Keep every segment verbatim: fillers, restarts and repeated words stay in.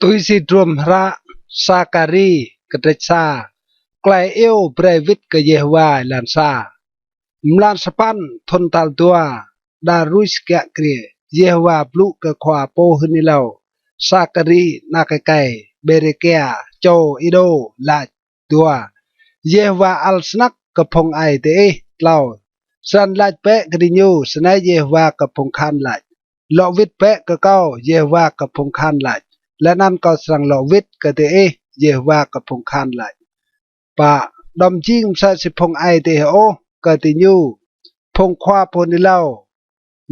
Tui si hdruôm hră Sakari, kdrêč sa. Klei iêu brei wĭt kơ Yêhôwa. Êlan sa. Mlan sa păn thŭn tal dua Darius kiă kriê, Yêhôwa blŭ kơ khua pô hưn êlâo Sakari anak êkei Bêrêkia čô Êđô lač. Dua. Yêhôwa ăl snăk kơ phung aê diih. Tlâo. Snăn lač bĕ kơ diñu, snei Yêhôwa kơ phung kahan lač: Lŏ wĭt bĕ kơ kâo, Yêhôwa kơ phung kahan lač, leh anăn kâo srăng lŏ wĭt kơ diih, Yêhôwa kơ phung kahan lač. Pă. Đăm jing msĕ si phung aê diih ôh, kơ diñu phung khua pô hưn êlâo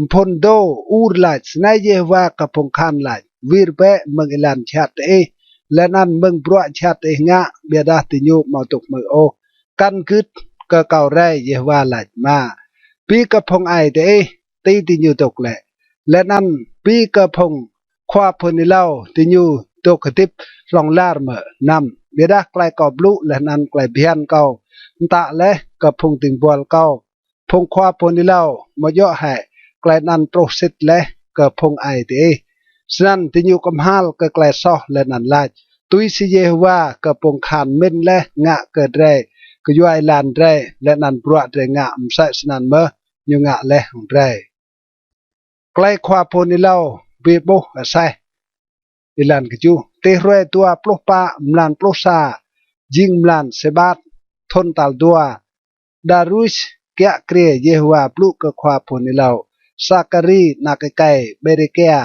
mphŭn dô ur lač: Snei Yêhôwa kơ phung kahan lač: Wir bĕ mơ̆ng êlan jhat diih leh anăn mơ̆ng bruă jhat diih ngă, ƀiădah diñu amâo dôk hmư̆ ôh. Kăn gưt kơ kâo rei, Yêhôwa lač. Êma. Bi kơ phung aê diih, ti diñu dôk lĕ, leh anăn bi kơ phung khua pô hưn êlâo, diñu dôk hdĭp hlŏng lar mơ̆? Năm. Ƀiădah klei kâo blŭ leh anăn klei bhiăn kâo mtă leh kơ phung dĭng buăl kâo, phung khua pô hưn êlâo, amâo djŏ hĕ klei anăn truh sĭt leh kơ phung aê diih? Snăn diñu kmhal kơ klei soh leh anăn lač: Tui si Yêhôwa kơ phung kahan mĭn leh ngă kơ drei kyua êlan drei leh anăn bruă drei ngă, msĕ snăn mơh ñu ngă leh hŏng drei. Klei khua pô hưn êlâo bi ƀuh aseh. Êlan kjuh. Ti hruê dua pluh pă mlan pluh sa, jing mlan Sêbat, thŭn tal dua Darius kiă kriê, Yêhôwa blŭ kơ khua pô hưn êlâo Sakari anak êkei Bêrêkia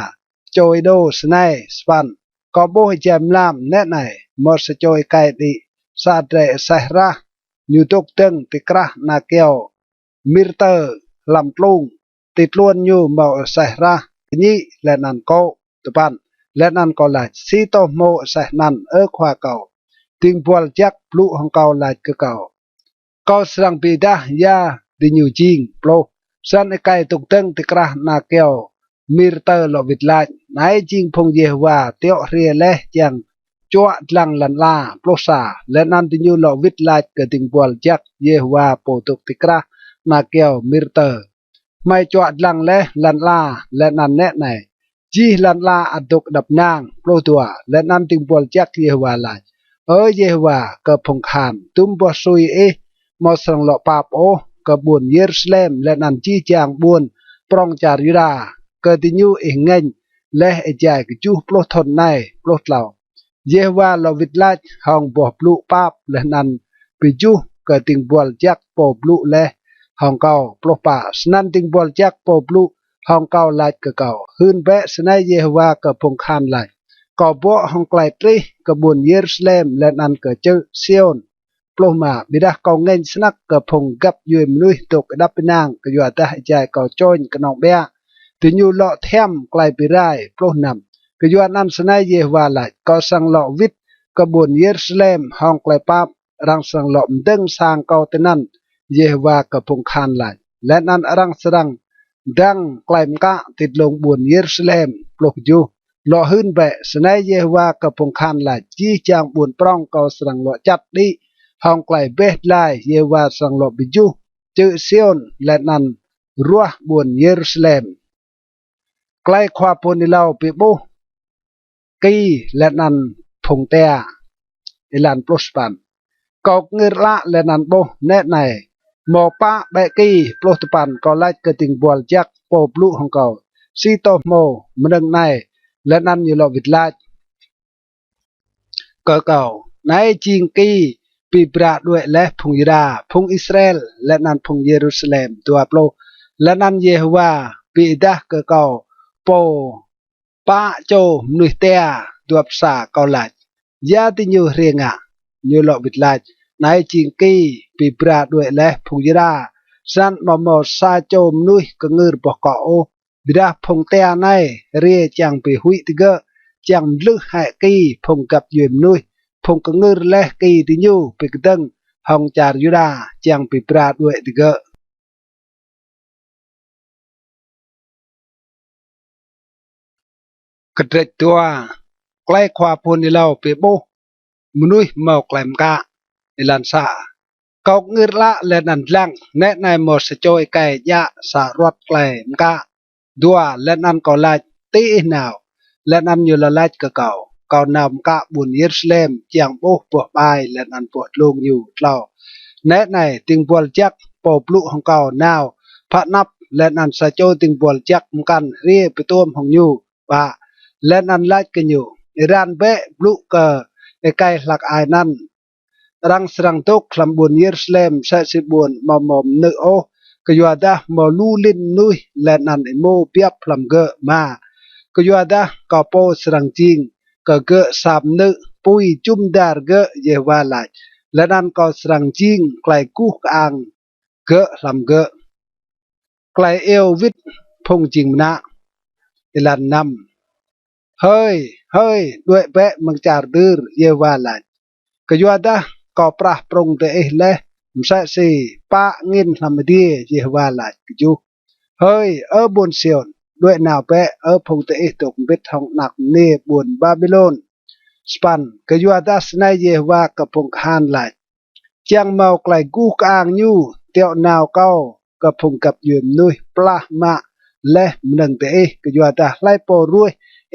čô Êđô snei. Sa păn. Kâo ƀuh êjai mlam nĕ anei, mâo sa čô êkei đĭ sa drei aseh rah. Ñu dôk dơ̆ng ti krah ana kyâo mirtơ hlăm tlung. Ti tluôn ñu mâo aseh rah kñĭ leh anăn kô̆. Dua păn. Leh anăn kâo lač: Si tô hmô aseh anăn, Ơ khua kâo? Dĭng buăl jăk blŭ hŏng kâo lač kơ kâo: Kâo srăng bi êdah ya diñu jing. Pluh. Snăn êkei dôk dơ̆ng ti krah ana kyâo mirtơ lŏ wĭt lač: Anei jing phung Yêhôwa tiŏ hriê leh čiăng čuă dlăng lăn ala. Pluh sa. Leh anăn diñu lŏ wĭt lač kơ dĭng buăl jăk Yêhôwa pô dôk ti krah ana kyâo mirtơ: Hmei čuă dlăng leh lăn ala, leh anăn nĕ anei, jih lăn ala ăt dôk êđăp ênang. Pluh dua. Leh anăn dĭng buăl jăk Yêhôwa lač: Ơ Yêhôwa kơ phung kahan, dŭm boh sui ih amâo srăng lŏ pap ôh kơ ƀuôn Yêrusalem leh anăn jih jang ƀuôn prŏng čar Yuđa, kơ diñu ih ngêñ leh êjai kjuh pluh thŭn anei. Pluh tlâo. Yêhôwa lŏ wĭt lač hŏng boh blŭ pap leh anăn bi juh kơ dĭng buăl jăk pô blŭ leh hŏng kâo. Pluh pă. Snăn dĭng buăl jăk pô blŭ hŏng kâo lač kơ kâo: Hưn bĕ, snei Yêhôwa kơ phung kahan lač: Kâo bŏ hŏng klei trih kơ ƀuôn Yêrusalem leh anăn kơ čư̆ Siôn. Pluh êma. Ƀiădah kâo ngêñ snăk kơ phung găp djuê mnuih dôk êđăp ênang, kyuadah êjai kâo čôñ knŏng ƀiă, diñu lŏ thiăm klei bi rai. Pluh năm. Kyuanăn snei Yêhôwa lač: Kâo srăng lŏ wĭt kơ ƀuôn Yêrusalem hŏng klei pap, arăng srăng lŏ mdơ̆ng sang kâo tinăn, Yêhôwa kơ phung kahan lač, leh anăn arăng srăng dăng klei mkă ti dlông ƀuôn Yêrusalem. Pluh kjuh. Lŏ hưn bĕ, snei Yêhôwa kơ phung kahan lač: Jih jang ƀuôn prŏng kâo srăng lŏ čăt đĭ hŏng klei êbeh dlai, Yêhôwa srăng lŏ bi juh čư̆ Siôn leh anăn ruah ƀuôn Yêrusalem. Klei khua pô hưn êlâo bi ƀuh ki leh anăn phung tia. Êlan pluh sa păn. Kâo kngưr ală leh anăn ƀuh, nĕ anei, mâo pă ƀĕ ki. Pluh dua păn. Kâo lač kơ dĭng buăl jăk pô blŭ hŏng kâo: Si tô hmô mnơ̆ng anei? Leh anăn ñu lŏ wĭt lač kơ kâo: Anei jing ki bi bra đuĕ leh phung Yuđa, phung Israel, leh anăn phung Yêrusalem. Dua pluh. Leh anăn Yêhôwa bi êdah kơ kâo pô pă čô mnuih tia. Dua pluh sa. Kâo lač: Ya diñu hriê ngă? Ñu lŏ wĭt lač: Anei jing ki bi bra đuĕ leh phung Yuđa. Snăn amâo mâo sa čô mnuih kngưr boh kŏ ôh. Ƀiădah phung tia anei hriê čiăng bi huĭ digơ̆, čiăng mdlưh hĕ ki phung găp djuê mnuih, phung kngưr leh ki diñu bi kdơ̆ng hŏng čar Yuđa, čiăng bi bra đuĕ digơ̆. Kdrêč dua. Klei khua pô hưn êlâo bi ƀuh mnuih mâo klei mkă. Êlan sa. Kâo kngưr ală leh anăn dlăng, nĕ anei, mâo sa čô êkei djă sa aruăt klei mkă. Dua. Leh anăn kâo lač: Ti ih nao? Leh anăn ñu lŏ lač kơ kâo: kâo nao mkă ƀuôn Yêrusalem čiăng ƀuh boh ƀai leh anăn boh dlông ñu. Tlâo. Nĕ anei, dĭng buăl jăk pô blŭ hŏng kâo nao phă anăp, leh anăn sa čô dĭng buăl jăk mkăn hriê bi tuôm hŏng ñu. Pă. Leh anăn lač kơ ñu: Êran bĕ, blŭ kơ êkei hlăk ai anăn. Arăng srăng dôk hlăm ƀuôn Yêrusalem msĕ si ƀuôn amâo mâo mnư̆ ôh, kyuadah mâo lu lĭn mnuih leh anăn êmô biăp hlăm gơ̆. Êma. Kyuadah kâo pô srăng jing kơ gơ̆ sa mnư̆ pui jŭm dar gơ̆, Yêhôwa lač, leh anăn kâo srăng jing klei guh kơang gơ̆ hlăm gơ̆. Klei iêu wĭt phung jing mnă. Êlan năm. Hơi, hơi, đuĕ bĕ mơ̆ng čar dưr, Yêhôwa lač, kyuadah kâo prah prŭng diih leh msĕ si pă angĭn hlăm adiê, Yêhôwa lač. Kjuh. Hơi, Ơ ƀuôn Siôn, đuĕ nao bĕ, Ơ phung diih dôk mbĭt hŏng anak mniê ƀuôn Ƀaƀilôn. Sa păn. Kyuadah snei Yêhôwa kơ phung kahan lač: Čiăng mâo klei guh kơang ñu, tiŏ nao kâo kơ phung găp djuê mnuih plah mă leh mnơ̆ng diih, kyuadah hlei pô ruêh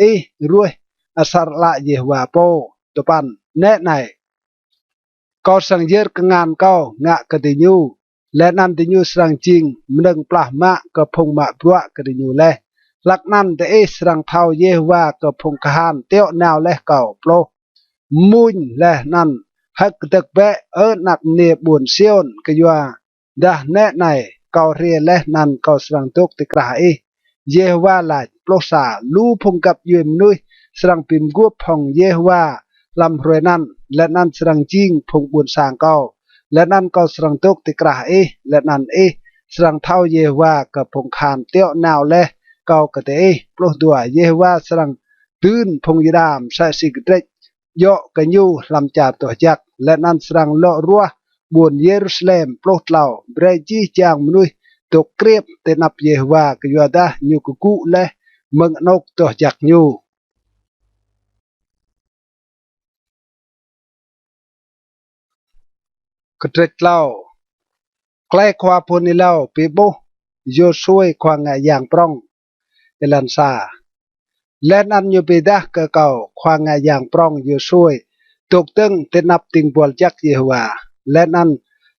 ih ruêh asăr ală Yêhôwa pô. Dua păn. Nĕ anei, kâo srăng yơr kngan kâo ngă kơ diñu, leh anăn diñu srăng jing mnơ̆ng plah mă kơ phung mă bruă kơ diñu leh. Hlăk anăn diih srăng thâo Yêhôwa kơ phung kahan tiŏ nao leh kâo. Pluh. Mmuñ leh anăn hơ̆k kdơ̆k bĕ, Ơ anak mniê ƀuôn Siôn, kyuadah nĕ anei, kâo hriê leh anăn kâo srăng dôk ti krah ih, Yêhôwa lač. Pluh sa. Lu phung găp djuê mnuih srăng bi mguôp hŏng Yêhôwa hlăm hruê anăn, leh anăn srăng jing phung ƀuôn sang kâo, leh anăn kâo srăng dôk ti krah ih, leh anăn ih srăng thâo Yêhôwa kơ phung kahan tiŏ nao leh kâo kơ diih. Pluh dua. Yêhôwa srăng dưn phung Yuđa msĕ si kdrêč djŏ kơ ñu hlăm čar doh jăk, leh anăn srăng lŏ ruah ƀuôn Yêrusalem. Pluh tlâo. Brei jih jang mnuih dôk kriêp ti anăp Yêhôwa, kyuadah ñu kgŭ leh mơ̆ng anôk doh jăk ñu. Kdrêč tlâo. Klei khua phŭn êlâo bi ƀuh Yôsuê khua ngă yang prŏng. Êlan sa. Leh anăn ñu bi êdah kơ kâo, khua ngă yang prŏng Yôsuê dôk dơ̆ng ti anăp dĭng buăl jăk Yêhôwa, leh anăn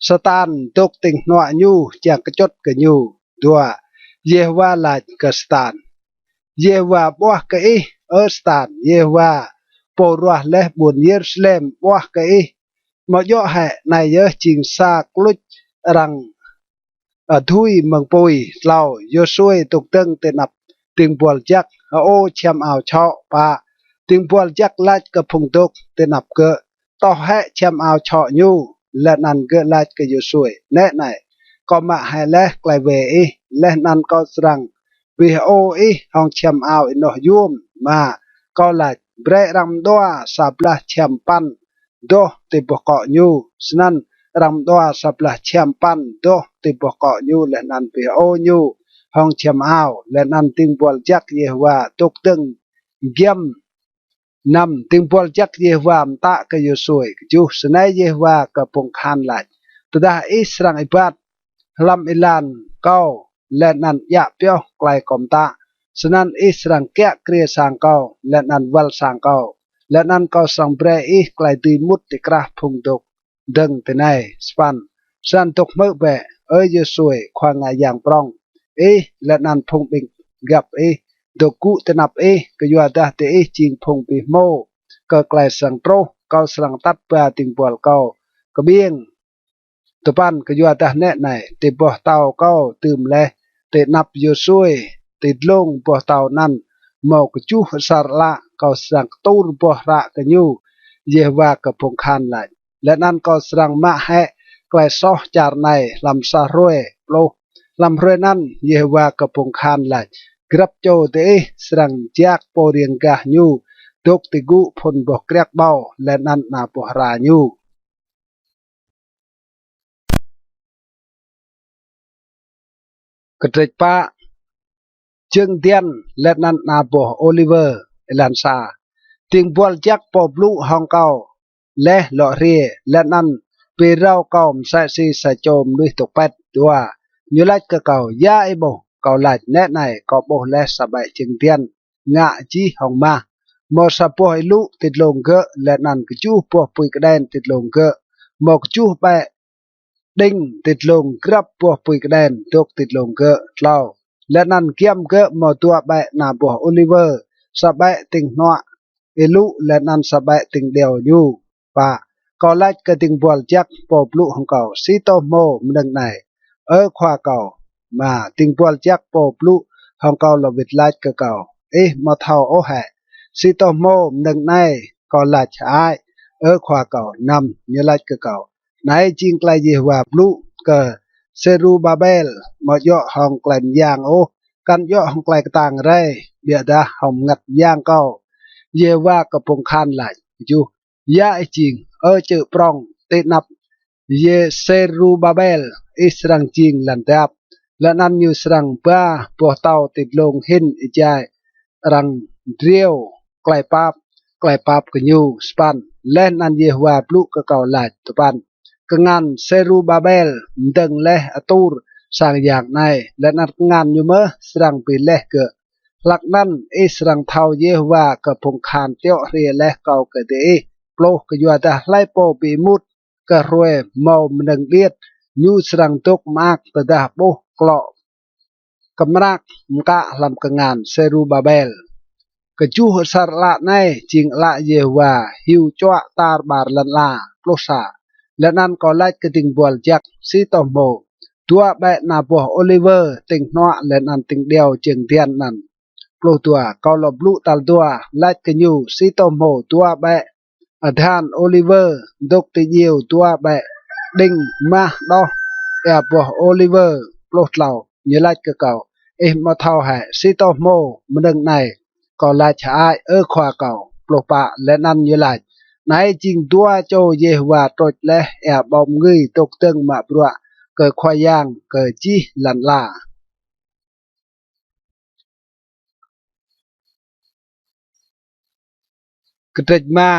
Satan dôk tĭng hnuă ñu čiăng kčŭt kơ ñu. Dua. Yêhôwa lač kơ Satan: Yêhôwa ƀuah kơ ih, Ơ Satan, Yêhôwa pô ruah leh ƀuôn Yêrusalem ƀuah kơ ih. Amâo djŏ hĕ anei yơh jing sa kluč arăng adhui mơ̆ng pui? Tlâo. Yôsuê dôk dơ̆ng ti anăp dĭng buăl jăk, hơô čhiăm ao čhŏ. Pă. Dĭng buăl jăk lač kơ phung dôk ti anăp gơ̆: Toh hĕ čhiăm ao čhŏ ñu. Leh anăn gơ̆ lač kơ Yôsuê: Nĕ anei, kâo mă hĕ leh klei wê ih, leh anăn kâo srăng bi hơô ih hŏng čhiăm ao ênoh yuôm. Êma. Kâo lač: Brei arăng mđua sa blah čhiăm păn doh ti boh kŏ ñu. Snăn arăng mđua sa blah čhiăm păn doh ti boh kŏ ñu leh anăn bi hơô ñu hŏng čhiăm ao, leh anăn dĭng buăl jăk Yêhôwa dôk dơ̆ng giăm. Năm. Dĭng buăl jăk Yêhôwa mtă kơ Yôsuê. Kjuh. Snei Yêhôwa kơ phung kahan lač: Tơdah ih srăng êbat hlăm êlan kâo leh anăn djă pioh klei kâo mtă, snăn ih srăng kiă kriê sang kâo leh anăn wăl sang kâo, leh anăn kâo srăng brei ih klei dưi mŭt ti krah phung dôk dơ̆ng tinei. Sa păn. Snăn dôk hmư̆ bĕ, Ơ Yôsuê khua ngă yang prŏng, ih leh anăn phung ƀĭng găp ih dôk gŭ ti anăp ih, kyuadah diih jing phung bi hmô kơ klei srăng truh. Kâo srăng atăt ba dĭng buăl kâo kƀiêng. Dua păn. Kyuadah nĕ anei, ti boh tâo kâo dưm leh ti anăp Yôsuê, ti dlông boh tâo anăn mâo kjuh asăr ală, kâo srăng ktur boh hră kơ ñu, Yêhôwa kơ phung kahan lač, leh anăn kâo srăng mă hĕ klei soh čar anei hlăm sa hruê. Pluh. Hlăm hruê anăn, Yêhôwa kơ phung kahan lač, grăp čô diih srăng jak pô riêng gah ñu dôk ti gŭ phŭn boh kriăk ƀâo leh anăn ana boh hra ñu. Kdrêč pă. Jơ̆ng diăn leh anăn ana boh ôliwơ. Êlan sa. Dĭng buăl jăk pô blŭ hŏng kâo leh lŏ hriê, leh anăn bi rao kâo msĕ si sa čô mnuih dôk pĭt. Dua. Ñu lač kơ kâo: Ya ih ƀuh? Kâo lač: Nĕ anei, kâo ƀuh leh sa ƀĕ jơ̆ng diăn ngă jih hŏng mah. mâo sa boh êlŭ ti dlông gơ̆, leh anăn kjuh boh pui kđen ti dlông gơ̆, mâo kjuh ƀĕ đĭng ti dlông grăp boh pui kđen dôk ti dlông gơ̆. Tlâo. Leh anăn giăm gơ̆ mâo dua ƀĕ ana boh ôliwơ, sa ƀĕ tĭng hnuă êlŭ, leh anăn sa ƀĕ tĭng điâo ñu. Pă. Kâo lač kơ dĭng buăl jăk pô blŭ hŏng kâo, si tô hmô mnơ̆ng anei, Ơ khua kâo? Êma. Dĭng buăl jăk pô blŭ hŏng kâo lŏ wĭt lač kơ kâo, Ih amâo thâo ôh hĕ si tô hmô mnơ̆ng anei kâo lač hơăi, Ơ khua kâo? Năm. Ñu lač kơ kâo, Anei jing klei Yêhôwa blŭ kơ Sêrubabel, amâo djŏ hŏng klei myang ôh, kăn djŏ hŏng klei ktang rei, ƀiădah hŏng mngăt myang kâo, Yêhôwa kơ phung kahan lač. Kjuh. Ya ih jing, Ơ čư̆ prŏng? Ti anăp Yê-, Sêrubabel ih srăng jing lăn dap, leh anăn ñu srăng ba boh tâo ti dlông hĭn êjai arăng driâo klei pap, klei pap kơ ñu. Sa păn. Leh anăn Yêhôwa blŭ kơ kâo lač, Dua păn. Kngan Sêrubabel mdơ̆ng leh atur sang yang anei, leh anăn kngan ñu mơh srăng bi leh gơ̆. Hlăk anăn ih srăng thâo Yêhôwa kơ phung kahan tiŏ hriê leh kâo kơ diih. Pluh. Kyuadah hlei pô bi êmut kơ hruê mâo mnơ̆ng điêt, ñu srăng dôk mơak tơdah ƀuh klŏ kmrak mkă hlăm kngan Sêrubabel. Kjuh. Asăr ală anei jing ală Yêhôwa hiu čuă tar ƀar lăn ala. Pluh sa. Leh anăn kâo lač kơ dĭng buăl jăk, Si tô hmô? Dua ƀĕ ana boh ôliwơ tĭng hnuă leh anăn tĭng điâo jơ̆ng diăn anăn. Pluh dua. Kâo lŏ blŭ tal dua, lač kơ ñu, Si tô hmô? Dua ƀĕ adhan ôliwơ dôk ti djiêu dua ƀĕ đĭng mah đoh êa boh ôliwơ. Pluh tlâo. Ñu lač kơ kâo, Ih amâo thâo hĕ si tô hmô mnơ̆ng anei kâo lač hơăi, Ơ khua kâo? Pluh pă. Leh anăn ñu lač, Anei jing dua čô Yêhôwa trôč leh êa ƀâo mngưi dôk dơ̆ng mă bruă kơ Khua Yang kơ jih lăn ala. Kdrêč êma.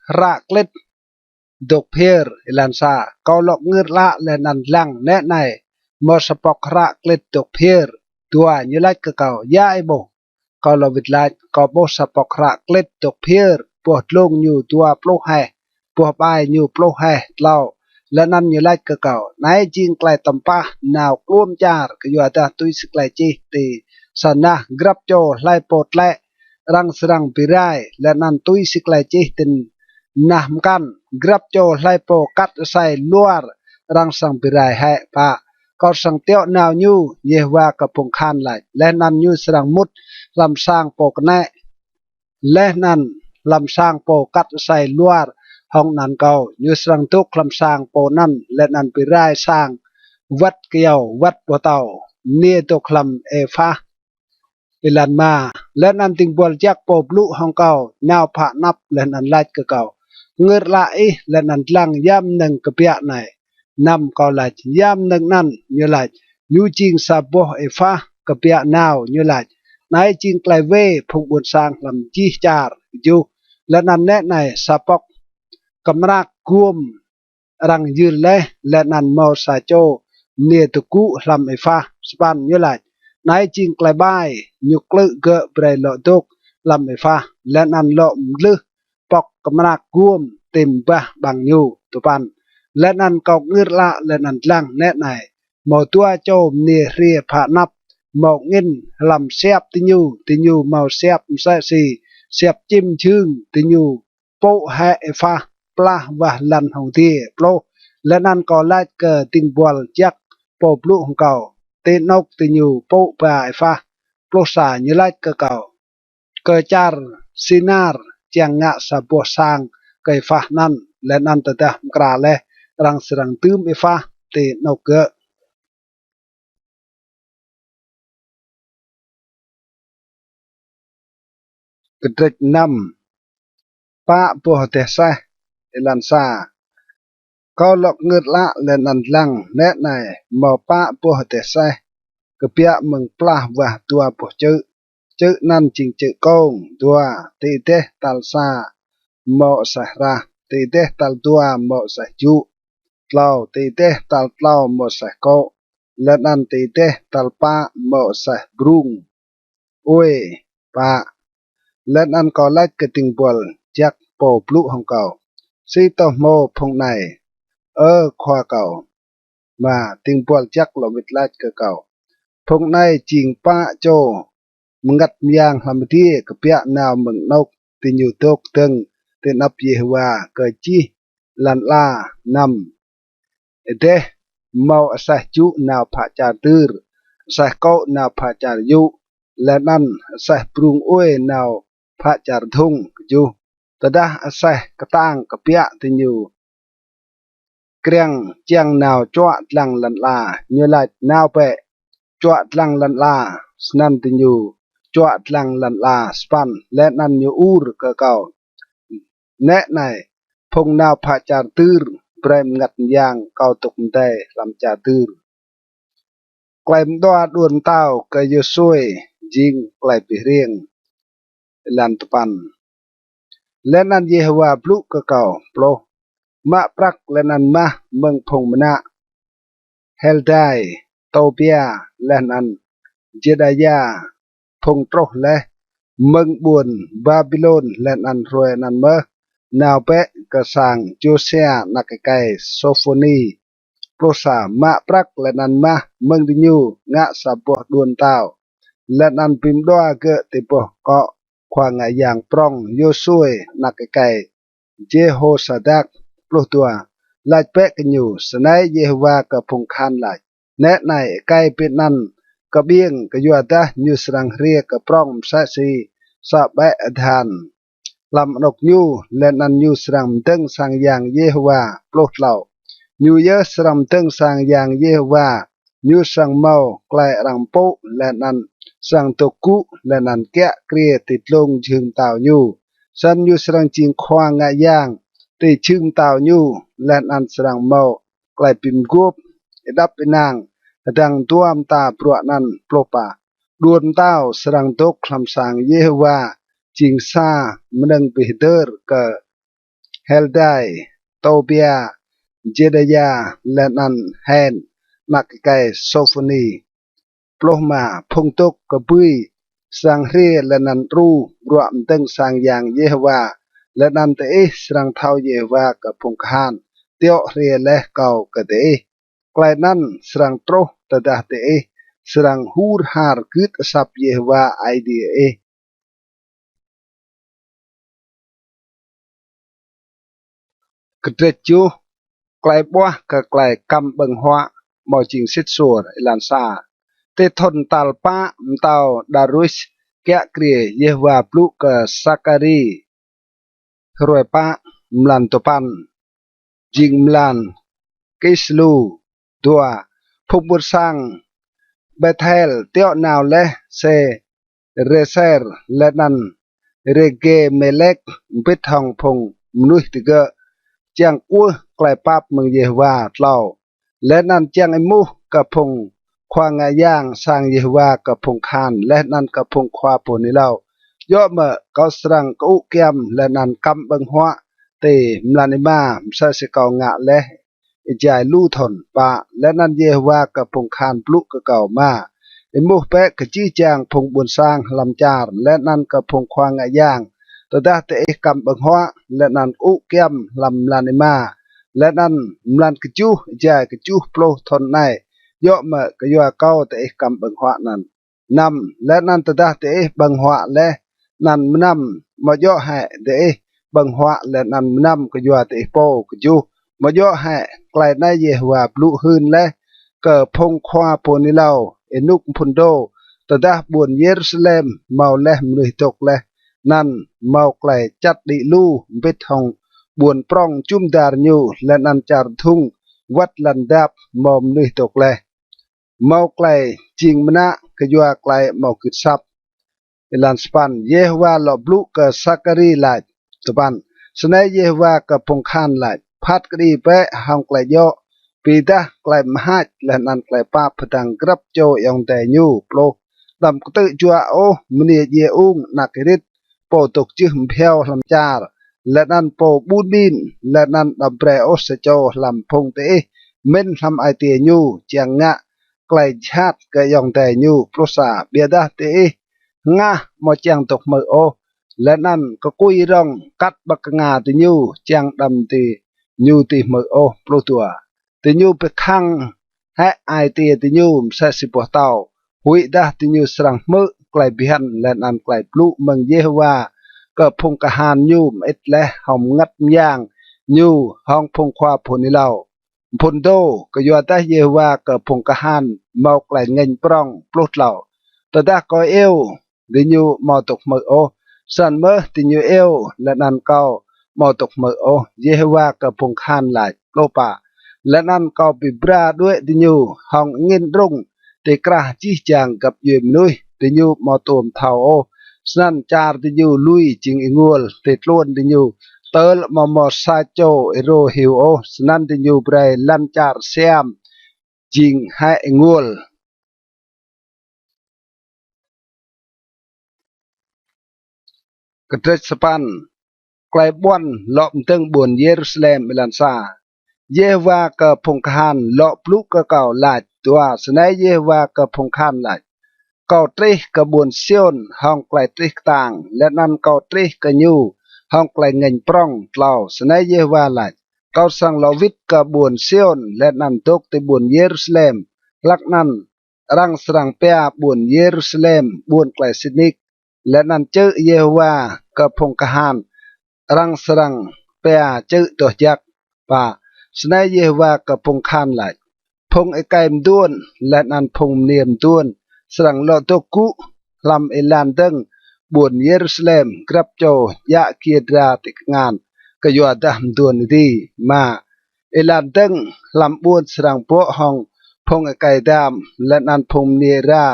Hră klĭt dôk phiơr. Êlan sa. Kâo lŏ kngưr ală leh anăn dlăng, nĕ anei, mâo sa pŏk hră klĭt dôk phiơr. Dua. Ñu lač kơ kâo, Ya ih ƀuh? Kâo lŏ wĭt lač, Kâo ƀuh sa pŏk hră klĭt dôk phiơr, boh dlông ñu dua pluh heh, boh ƀai ñu pluh heh. Tlâo. Leh anăn ñu lač kơ kâo, Anei jing klei tăm pah nao kluôm čar, kyuadah tui si klei čih ti sa nah, Grăp čô hlei pô tlĕ, arăng srăng bi rai, leh anăn tui si klei čih ti nah mkăn, Grăp čô hlei pô kat asei luar, arăng srăng bi rai hĕ. Pă. Kâo srăng tiŏ nao ñu, Yêhôwa kơ phung kahan lač, leh anăn ñu srăng mŭt hlăm sang pô knĕ, leh anăn hlăm sang pô kat asei luar hŏng anăn kâo. Ñu srăng dôk hlăm sang pô anăn leh anăn bi rai sang wăt kyâo wăt boh tâo mniê dôk hlăm êphah. Êlan êma. Leh anăn dĭng buăl jăk pô blŭ hŏng kâo nao phă anăp leh anăn lač kơ kâo, Kngưr ală ih leh anăn dlăng ya mnơ̆ng kbiă anei. Năm. Kâo lač, Ya mnơ̆ng anăn? Ñu lač, Ñu jing sa boh êphah kbiă nao. Ñu lač, Anei jing klei wê phung ƀuôn sang hlăm jih čar. Kjuh. Leh anăn nĕ anei, sa pŏk kmrak guôm arăng yưr leh, leh anăn mâo sa čô mniê dôk gŭ hlăm êphah. Sa păn. Ñu lač, Anei jing klei ƀai, ñu klư̆ gơ̆ brei lŏ dôk hlăm êphah, leh anăn lŏ mdlưh pŏk kmrak guôm ti mbah ƀăng ñu. Dua păn. Leh anăn kâo kngưr ală leh anăn dlăng, nĕ anei, mâo dua čô mniê hriê phă anăp, mâo angĭn hlăm siap diñu, diñu mâo siap msĕ si siap čĭm jhưng, diñu pŭ hĕ êphah plah wah lăn hŏng adiê. Pluh. Leh anăn kâo lač kơ dĭng buăl jăk pô blŭ hŏng kâo, Ti anôk diñu pŭ ba êphah? Pluh sa. Ñu lač kơ kâo, Kơ čar Sinar čiăng ngă sa boh sang kơ êphah anăn, leh anăn tơdah mkra leh, arăng srăng dưm êphah ti anôk gơ̆. Kdrêč năm. Pă boh êdeh aseh. Êlan sa. Kâo lŏ kngưr ală leh anăn dlăng, nĕ anei, mâo pă boh êdeh aseh kbiă mơ̆ng plah wah dua boh čư̆. Čư̆ anăn jing čư̆ kông. Dua. Ti êdeh tal sa mâo aseh hrah, ti êdeh tal dua mâo aseh jŭ. Tlâo. Ti êdeh tal tlâo mâo aseh kô̆, leh anăn ti êdeh tal pă mâo aseh brung. Ue. Pă. leh anăn kâo lač kơ dĭng buăl jăk pô blŭ hŏng kâo: Si tô hmô phung anei, Ơ khua kâo? Êma, dĭng buăl jăk lŏ wĭt lač kơ kâo: Phung anei jing pă čô mngăt myang hlăm adiê kbiă nao mơ̆ng anôk diñu dôk dơ̆ng ti anăp Yêhôwa kơ jih lăn ala. Năm, êdeh mâo aseh jŭ nao phă čar dưr, aseh kô̆ nao phă čar yŭ, leh anăn aseh brung uê nao phă čar dhŭng. Kjuh, tơdah aseh ktang kbiă diñu kriăng čiăng nao čuă dlăng lăn ala, ñu lač: Nao bĕ, čuă dlăng lăn ala. Snăn diñu čuă dlăng lăn ala. Sa păn, leh anăn ñu ur kơ kâo: Nĕ anei, phung nao phă čar dưr brei mngăt myang kâo dôk mdei hlăm čar dưr. Klei mđua đuôn mtao kơ Yôsuê jing klei bi hriêng. Êlan dua păn. Leh anăn Yêhôwa blŭ kơ kâo: Pluh, mă prăk leh anăn mah mơ̆ng phung mnă Heldai, Tôbia, leh anăn Jêdaya, phung truh leh mơ̆ng ƀuôn Ƀaƀilôn, leh anăn hruê anăn mơh nao bĕ kơ sang Jôsia anak êkei Sôphôni. Pluh sa, mă prăk leh anăn mah mơ̆ng diñu ngă sa boh đuôn mtao, leh anăn bi mđua gơ̆ ti boh kŏ khua ngă yang prŏng Yôsuê anak êkei Jêhôsadak. Pluh dua, lač bĕ kơ ñu: Snei Yêhôwa kơ phung kahan lač: Nĕ anei, êkei bi anăn kơ ƀiêng, kyuadah ñu srăng hriê kơ prŏng msĕ si sa ƀĕ adhan hlăm anôk ñu, leh anăn ñu srăng mdơ̆ng sang yang Yêhôwa. Pluh tlâo, ñu yơh srăng mdơ̆ng sang yang Yêhôwa, ñu srăng mâo klei arăng mpŭ, leh anăn srăng dôk gŭ, leh anăn kiă kriê ti dlông jhưng mtao ñu. Snăn ñu srăng jing khua ngă yang ti jhưng mtao ñu, leh anăn srăng mâo klei bi mguôp êđăp ênang hdơ̆ng dua mta bruă anăn. Pluh pă, đuôn mtao srăng dôk hlăm sang Yêhôwa jing sa mnơ̆ng bi hdơr kơ Heldai, Tôbia, Jêdaya, leh anăn Hen anak êkei Sôphôni. Pluh êma, phung dôk kbưi srăng hriê leh anăn đru bruă mdơ̆ng sang yang Yêhôwa, leh anăn diih srăng thâo Yêhôwa kơ phung kahan tiŏ hriê leh kâo kơ diih. Klei anăn srăng truh tơdah diih srăng hur har gưt asăp Yêhôwa Aê Diê ih. Kdrêč kjuh. Klei ƀuah kơ klei kăm ƀơ̆ng huă amâo jing sĭt suôr. Êlan sa. Ti thŭn tal pă mtao Darius kiă kriê, Yêhôwa blŭ kơ Sakari hruê pă, mlan dua păn, jing mlan Kislu. Dua, phung ƀuôn sang Bêthel tiŏ nao leh Sêreser leh anăn Rêgêmêlek mbĭt hŏng phung mnuih digơ̆, čiăng kwưh klei pap mơ̆ng Yêhôwa. Tlâo, leh anăn čiăng êmuh kơ phung khua ngă yang sang Yêhôwa, kơ phung kahan, leh anăn kơ phung khua pô hưn êlâo: Djŏ mơ̆ kâo srăng kơŭ kyăm leh anăn kăm ƀơ̆ng huă ti mlan êma msĕ si kâo ngă leh êjai lu thŭn? Pă, leh anăn Yêhôwa kơ phung kahan blŭ kơ kâo: Êma, êmuh bĕ kơ jih jang phung ƀuôn sang hlăm čar leh anăn kơ phung khua ngă yang: Tơdah diih kăm ƀơ̆ng huă leh anăn kơŭ kyăm hlăm mlan êma leh anăn mlan kjuh êjai kjuh pluh thŭn anei, djŏ mơ̆ kyua kâo diih kăm ƀơ̆ng huă anăn? Năm, leh anăn tơdah diih ƀơ̆ng huă leh anăn mnăm, amâo djŏ hĕ diih ƀơ̆ng huă leh anăn mnăm kyua diih pô? Kjuh, amâo djŏ hĕ klei anei Yêhôwa blŭ hưn leh kơ phung khua pô hưn êlâo ênuk mphŭn dô: Tơdah ƀuôn Yêrusalem mâo leh mnuih dôk leh anăn mâo klei čăt đĭ lu mbĭt hŏng ƀuôn prŏng jŭm dar ñu, leh anăn čar dhŭng wăt lăn dap mâo mnuih dôk leh, mâo klei jing mnă kyua klei amâo gưt asăp. Êlan sa păn, Yêhôwa lŏ blŭ kơ Sakari lač. Dua păn, snei Yêhôwa kơ phung kahan lač: Phat kđi bĕ hŏng klei djŏ, bi êdah klei mhač leh anăn klei pap hdơ̆ng grăp čô ayŏng adei ñu. Pluh, đăm ktư̆ juă ôh mniê djiê ung anak êrĭt, pô dôk jưh mbhiâo hlăm čar, leh anăn pô ƀun ƀin, leh anăn đăm brei ôh sa čô hlăm phung diih mĭn hlăm ai tiê ñu čiăng ngă klei jhat kơ ayŏng adei ñu. Pluh sa, ƀiădah diih hngah amâo čiăng dôk hmư̆ ôh, leh anăn kkui rŏng kăt ƀăng knga diñu, čiăng đăm diñu dưi hmư̆ ôh. Pluh dua. Diñu bi khăng hĕ ai tiê diñu msĕ si boh tâo, huĭdah diñu srăng hmư̆ klei bhiăn leh anăn klei blŭ mơ̆ng Yêhôwa kơ phung kahan ñu mơĭt leh hŏng mngăt myang ñu hŏng phung khua phŭn êlâo, mphŭn dô. Kyuadah Yêhôwa kơ phung kahan mâo klei ngêñ prŏng. Pluh tlâo. Tơdah kâo iêu, diñu amâo dôk hmư̆ ôh, snăn mơh diñu iêu, leh anăn kâo amâo dôk hmư̆ ôh, Yêhôwa kơ phung kahan lač. Pluh pă. Leh anăn kâo bi bra đuĕ diñu hŏng angĭn đrŭng ti krah jih jang găp djuê mnuih, diñu amâo tuôm thâo ôh. Snăn čar diñu lui jing ênguôl, ti tluôn diñu tơl amâo mâo sa čô êrô hiu ôh, snăn diñu brei lăn čar siam jing hĕ ênguôl. Kdrêč sa păn. Klei ƀuăn lŏ mdơ̆ng ƀuôn Yêrusalem. Êlan sa. Yêhôwa kơ phung kahan lŏ blŭ kơ kâo lač. Dua. Snei Yêhôwa kơ phung kahan lač: Kâo trih kơ ƀuôn Siôn hŏng klei trih ktang, leh anăn kâo trih kơ ñu hŏng klei ngêñ prŏng. Tlâo. Snei Yêhôwa lač: Kâo srăng lŏ wĭt kơ ƀuôn Siôn leh anăn dôk ti ƀuôn Yêrusalem. Hlăk anăn arăng srăng pia ƀuôn Yêrusalem ƀuôn klei sĭt nik, leh anăn čư̆ Yêhôwa kơ phung kahan arăng srăng pia čư̆ doh jăk. Pă. Snei Yêhôwa kơ phung kahan lač: Phung êkei mduôn leh anăn phung mniê mduôn srăng lŏ dôk gŭ hlăm êlan dơ̆ng ƀuôn Yêrusalem, grăp čô djă giê dra ti kngan kyuadah mduôn êdi. Êma. Êlan dơ̆ng hlăm ƀuôn srăng bŏ hŏng phung êkei dam, leh anăn phung mniê êra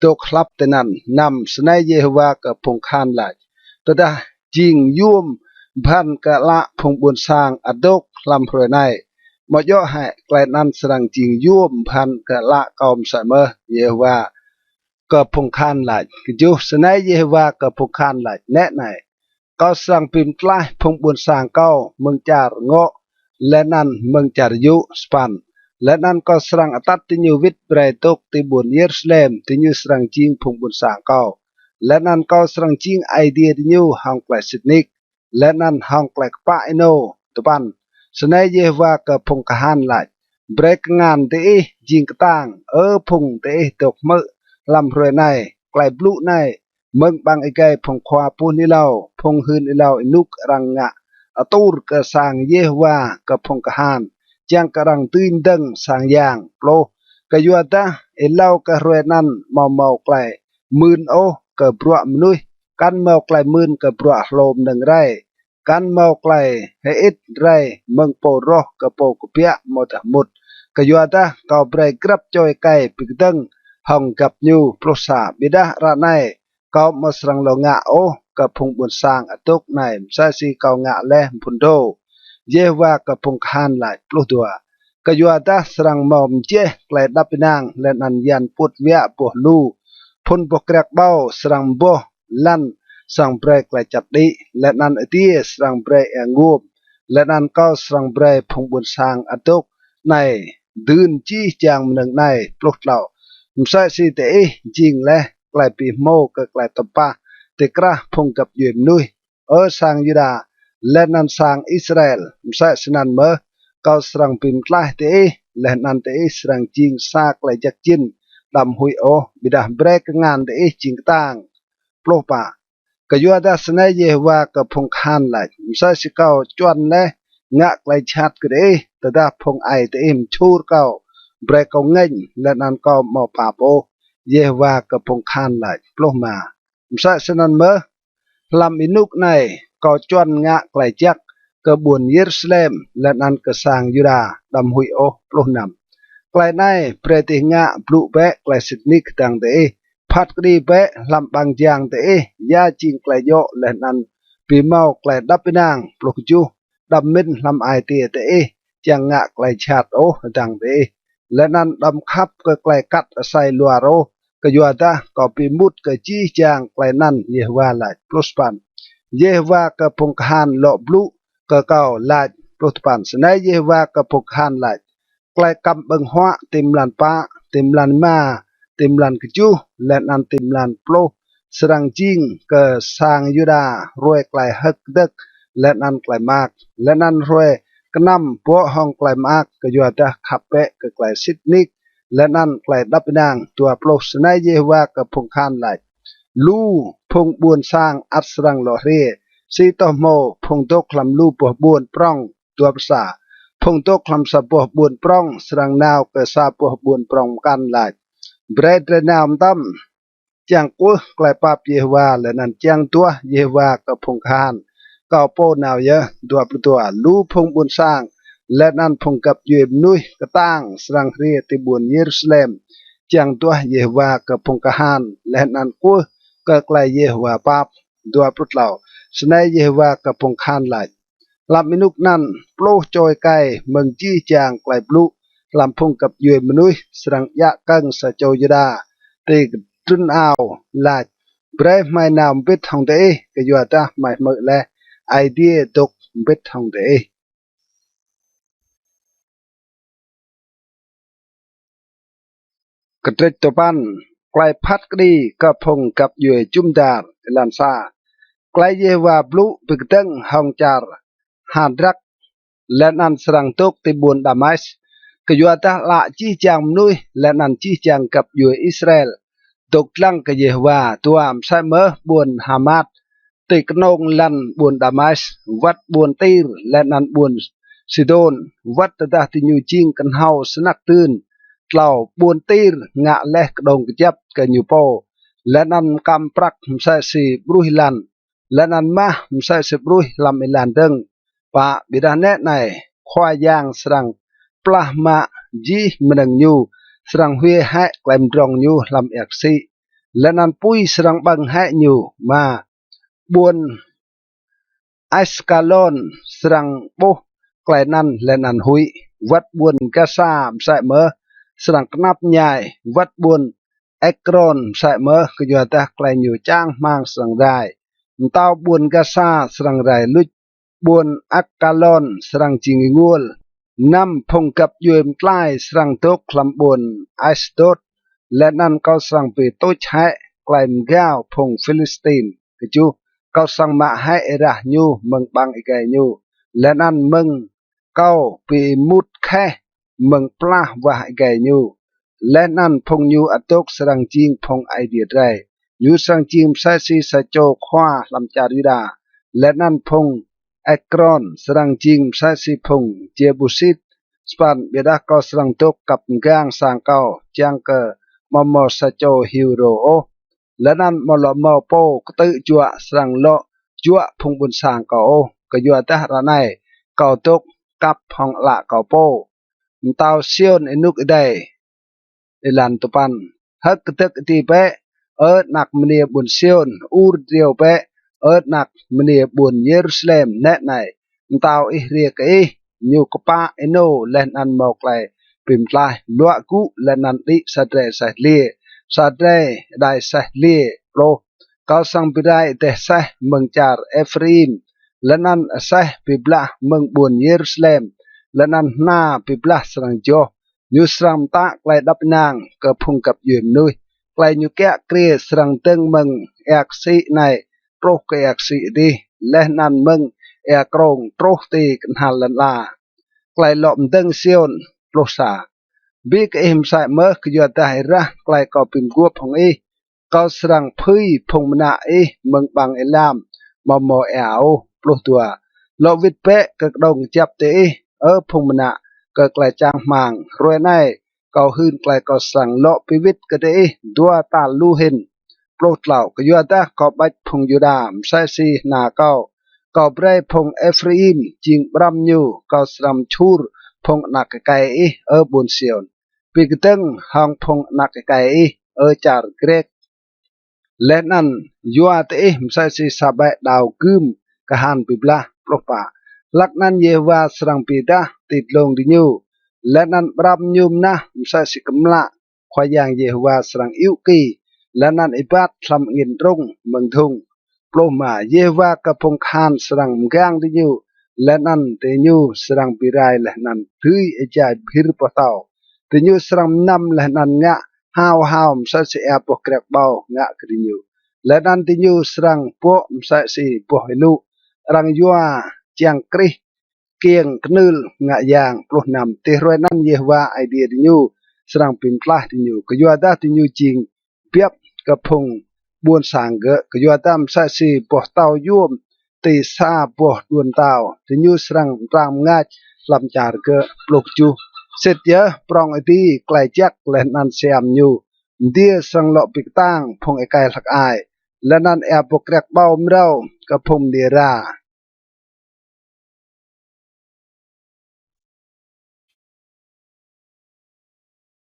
dôk hlăp tinăn. Năm. Snei Yêhôwa kơ phung kahan lač: Tơdah jing yuôm bhăn kơ ală phung ƀuôn sang ăt dôk hlăm hruê anei, amâo djŏ hĕ klei anăn srăng jing yuôm bhăn kơ ală kâo msĕ mơh? Yêhôwa kơ phung kahan lač. Kjuh. Snei Yêhôwa kơ phung kahan lač: Nĕ anei, kâo srăng bi mtlaih phung ƀuôn sang kâo mơ̆ng čar ngŏ leh anăn mơ̆ng čar yŭ. Sa păn. Leh anăn kâo srăng atăt diñu wĭt brei dôk ti ƀuôn Yêrusalem, diñu srăng jing phung ƀuôn sang kâo, leh anăn kâo srăng jing Aê Diê diñu hŏng klei sĭt nik leh anăn hŏng klei kpă ênô. Dua păn. Snei Yêhôwa kơ phung kahan lač: Brei kngan diih jing ktang, Ơ phung diih dôk hmư̆ hlăm hruê anei klei blŭ anei mơ̆ng ƀăng êgei phung khua pô hưn êlâo, phung hưn êlâo ênuk arăng ngă atur kơ sang Yêhôwa kơ phung kahan, čiăng kơ arăng dưi mdơ̆ng sang yang. Pluh. Kyuadah êlâo kơ hruê anăn amâo mâo klei mưn ôh kơ bruă mnuih, kăn mâo klei mưn kơ bruă hlô mnơ̆ng rei, kăn mâo klei hơĭt rei mơ̆ng pô roh kơ pô kbiă amâodah mŭt. Kyuadah kâo brei grăp čô êkei bi kdơ̆ng hŏng găp ñu. Pluh sa. Ƀiădah ară anei kâo amâo srăng lŏ ngă ôh kơ phung ƀuôn sang ăt dôk anei msĕ si kâo ngă leh mphŭn dô, Yêhôwa kơ phung kahan lač. Pluh dua. Kyuadah srăng mâo mjeh klei êđăp ênang leh anăn yan puôt wiă boh lu, phŭn boh kriăk ƀâo srăng mboh, lăn srăng brei klei čăt đĭ, leh anăn adiê srăng brei êa nguôm, leh anăn kâo srăng brei phung ƀuôn sang ăt dôk anei dưn jih jang mnơ̆ng anei. Pluh tlâo. Msĕ si diih jing leh klei bi hmô kơ klei tăm pah ti krah phung găp djuê mnuih, Ơ sang Yuđa leh anăn sang Israel, msĕ snăn mơh kâo srăng bi mtlaih diih, leh anăn diih srăng jing sa klei jăk jĭn. Đăm huĭ ôh, ƀiădah brei kngan diih jing ktang. Pluh pă. Kyuadah snei Yêhôwa kơ phung kahan lač: Msĕ si kâo čuăn leh ngă klei jhat kơ diih, tơdah phung aê diih mčhur kâo, brei kâo ngêñ, leh anăn kâo amâo pap ôh, Yêhôwa kơ phung kahan lač. Pluh êma. Msĕ snăn mơh hlăm ênuk anei kâo čuăn ngă klei jăk kơ ƀuôn Yêrusalem leh anăn kơ sang Yuđa. Đăm huĭ ôh. Pluh năm. Klei anei brei diih ngă: blŭ bĕ klei sĭt nik hdơ̆ng diih, phat kđi bĕ hlăm ƀăng jang diih ya jing klei djŏ leh anăn bi mâo klei êđăp ênang. Pluh kjuh. Đăm mĭn hlăm ai tiê diih čiăng ngă klei jhat ôh hdơ̆ng diih, leh anăn đăm khăp kơ klei kăt asei luar ôh, kyuadah kâo bi êmut kơ jih jang klei anăn, Yêhôwa lač. Pluh sa păn. Yêhôwa kơ phung kahan lŏ blŭ kơ kâo lač. Pluh dua păn. Snei Yêhôwa kơ phung kahan lač: Klei kăm ƀơ̆ng huă ti mlan pă, ti mlan êma, ti mlan kjuh, leh anăn ti mlan pluh srăng jing kơ sang Yuđa hruê klei hơ̆k kdơ̆k leh anăn klei mơak, leh anăn hruê knăm bŏ hŏng klei mơak, kyuadah khăp bĕ kơ klei sĭt nik leh anăn klei êđăp ênang. Dua pluh. Snei Yêhôwa kơ phung kahan lač: Lu phung ƀuôn sang ăt srăng lŏ hriê, si tô hmô phung dôk hlăm lu boh ƀuôn prŏng. Dua pluh sa. Phung dôk hlăm sa boh ƀuôn prŏng srăng nao kơ sa boh ƀuôn prŏng mkăn lač: Brei drei nao mtam čiăng kwưh klei pap Yêhôwa leh anăn čiăng duah Yêhôwa kơ phung kahan. Kâo pô nao yơh. Dua pluh dua. Lu phung ƀuôn sang leh anăn phung găp djuê mnuih ktang srăng hriê ti ƀuôn Yêrusalem čiăng duah Yêhôwa kơ phung kahan leh anăn kwưh kơ klei Yêhôwa pap. Dua pluh tlâo. Snei Yêhôwa kơ phung kahan lač: Hlăm ênuk anăn, pluh čô êkei mơ̆ng jih jang klei blŭ hlăm phung găp djuê mnuih srăng djă kơ̆ng sa čô Yuđa ti kdrŭn ao, lač: Brei hmei nao mbĭt hŏng diih, kyuadah hmei hmư̆ leh Aê Diê dôk mbĭt hŏng diih. Kdrêč dua păn. Klei phat kđi kơ phung găp djuê jŭm dar. Êlan sa. Klei Yêhôwa blŭ bi kdơ̆ng hŏng čar Hadrak leh anăn srăng dôk ti ƀuôn Damas, kyuadah ală jih jang mnuih leh anăn jih jang găp djuê Israel dôk dlăng kơ Yêhôwa. Dua. Msĕ mơh ƀuôn Hamat ti knông lăn ƀuôn Damas, wăt ƀuôn Tir leh anăn ƀuôn Sidôn, wăt tơdah diñu jing knhâo snăk dưn. Tlâo. Ƀuôn Tir ngă leh kđông kjăp kơ ñu pô, leh anăn mkăm prăk msĕ si ƀruih êlan, leh anăn mah msĕ si ƀruih hlăm êlan dơ̆ng. Pă. Ƀiădah nĕ anei, Khua Yang srăng plah mă jih mnơ̆ng ñu, srăng hwiê hĕ klei mdrŏng ñu hlăm êa ksĭ, leh anăn pui srăng ƀơ̆ng hĕ ñu. Êma. Ƀuôn Askalôn srăng ƀuh klei anăn leh anăn huĭ, wăt ƀuôn Gasa msĕ mơh srăng knap mñai, wăt ƀuôn Êkrôn msĕ mơh, kyuadah klei ñu čang hmăng srăng rai. Mtao ƀuôn Gasa srăng rai luč, ƀuôn Askalôn srăng jing ênguôl. Năm. Phung găp djuê mtlai srăng dôk hlăm ƀuôn Asdôt, leh anăn kâo srăng bi tuč hĕ klei mgao phung Philistin. Kjuh. Kâo srăng mă hĕ êrah ñu mơ̆ng ƀăng êgei ñu, leh anăn mơ̆ng kâo bi êmut kheh mơ̆ng plah wah êgei ñu, leh anăn phung ñu adôk srăng jing phung Aê Diê drei. Ñu srăng jing msĕ si sa čô khua hlăm čar Yuđa, leh anăn phung Êkrôn srăng jing msĕ si phung Jêbusit. Sa păn. Ƀiădah kâo srăng dôk kăp mgang sang kâo, čiăng kơ amâo mâo sa čô hiu rô ôh, leh anăn amâo lŏ mâo pô ktư̆ juă srăng lŏ juă phung ƀuôn sang kâo ôh, kyuadah ară anei kâo dôk kăp hŏng ală kâo pô. Mtao Siôn ênuk êdei. Êlan dua păn. Hơ̆k kdơ̆k êdi bĕ, Ơ anak mniê ƀuôn Siôn, ur driâo bĕ, Ơ anak mniê ƀuôn Yêrusalem. Nĕ anei, mtao ih hriê kơ ih, ñu kpă ênô leh anăn mâo klei bi mtlaih, luă gŭ leh anăn đĭ sa drei aseh dliê, sa drei êđai aseh dliê. Pluh. Kâo srăng bi rai êdeh aseh mơ̆ng čar Êphraim, leh anăn aseh bi blah mơ̆ng ƀuôn Yêrusalem, leh anăn hna bi blah srăng joh. Ñu srăng mtă klei êđăp ênang kơ phung găp djuê mnuih. Klei ñu kiă kriê srăng dơ̆ng mơ̆ng êa ksĭ anei truh kơ êa ksĭ adih, leh anăn mơ̆ng êa krông truh ti knhal lăn ala. Klei lŏ mdơ̆ng Siôn. Pluh sa. Bi kơ ih msĕ mơh, kyuadah êrah klei kâo bi mguôp hŏng ih, kâo srăng phưi phung mnă ih mơ̆ng ƀăng êlam amâo mâo êa ôh. Pluh dua. Lŏ wĭt bĕ kơ kđông kjăp diih, Ơ phung mnă, kơ klei čang hmăng. Hruê anei, kâo hưn klei kâo srăng lŏ bi wĭt kơ diih dua tal lu hĭn. Pluh tlâo. Kyuadah kâo ƀač phung Yuđa msĕ si hna kâo, kâo brei phung Êphraim jing ƀrăm ñu. Kâo srăng mčhur phung anak êkei ih, Ơ ƀuôn Siôn, bi kdơ̆ng hŏng phung anak êkei ih, Ơ čar Grĕk, leh anăn yua diih msĕ si sa ƀĕ đao gưm kahan bi blah. Pluh pă. Hlăk anăn Yêhôwa srăng bi êdah ti dlông diñu, leh anăn ƀrăm ñu mnah msĕ si kmlă. Khua Yang Yêhôwa srăng iŭ ki, leh anăn êbat hlăm angĭn đrŭng mơ̆ng dhŭng. Pluh êma. Yêhôwa kơ phung kahan srăng mgang diñu, leh anăn diñu srăng bi rai leh anăn dưi êjai bhĭr boh tâo. Diñu srăng mnăm leh anăn ngă hao hao msĕ si êa boh kriăk ƀâo ngă kơ diñu. leh anăn diñu srăng bŏ msĕ si boh ênŭ arăng yua čiăng krih kiêng knưl ngă yang. Pluh năm. Ti hruê anăn Yêhôwa Aê Diê diñu srăng bi mtlaih diñu, kyuadah diñu jing biăp kơ phung ƀuôn sang gơ̆, kyuadah msĕ si boh tâo yuôm ti sa boh đuôn mtao, diñu srăng mtrang mngač hlăm čar gơ̆. Pluh kjuh. Sĭt yơh prŏng êdi klei jăk leh anăn siam ñu, mdiê srăng lŏ bi ktang phung êkei hlăk ai, leh anăn êa boh kriăk ƀâo mrâo kơ phung mniê êra.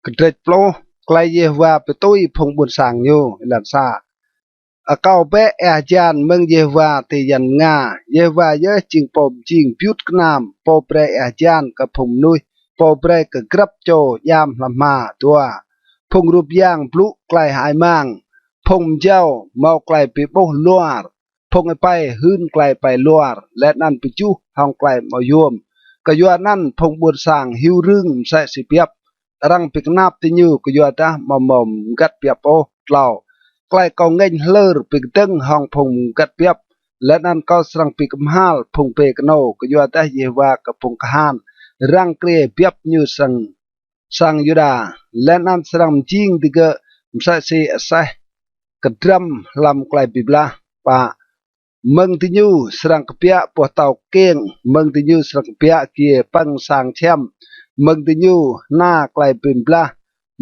Kdrêč pluh. Klei Yêhôwa bi tui phung ƀuôn sang ñu. Êlan sa. Akâo bĕ êa hjan mơ̆ng Yêhôwa ti yan mnga. Yêhôwa yơh jing pô mjing biut knam, pô brei êa hjan kơ phung mnuih, pô brei kơ grăp čô djam hlăm hma. Dua. Phung rup yang blŭ klei hơăi mang, phung mjâo mâo klei bi ƀuh luar, phung êpei hưn klei êpei luar, leh anăn bi juh hŏng klei amâo yuôm. Kyuanăn phung ƀuôn sang hiu rưng msĕ si biăp, arăng bi knap diñu kyuadah amâo mâo mgăt biăp ôh. Tlâo. Klei kâo ngêñ hlơr bi kdơ̆ng hŏng phung mgăt biăp, leh anăn kâo srăng bi kmhal phung bê knô, kyuadah Yêhôwa kơ phung kahan răng kriê biăp ñu srăng sang Yuđa, leh anăn srăng mjing digơ̆ msĕ si aseh kdrăm hlăm klei bi blah. Pă. Mơ̆ng diñu srăng kbiă boh tâo kkiêng, mơ̆ng diñu srăng kbiă giê pơ̆ng sang čhiăm, mơ̆ng diñu hna klei bi blah,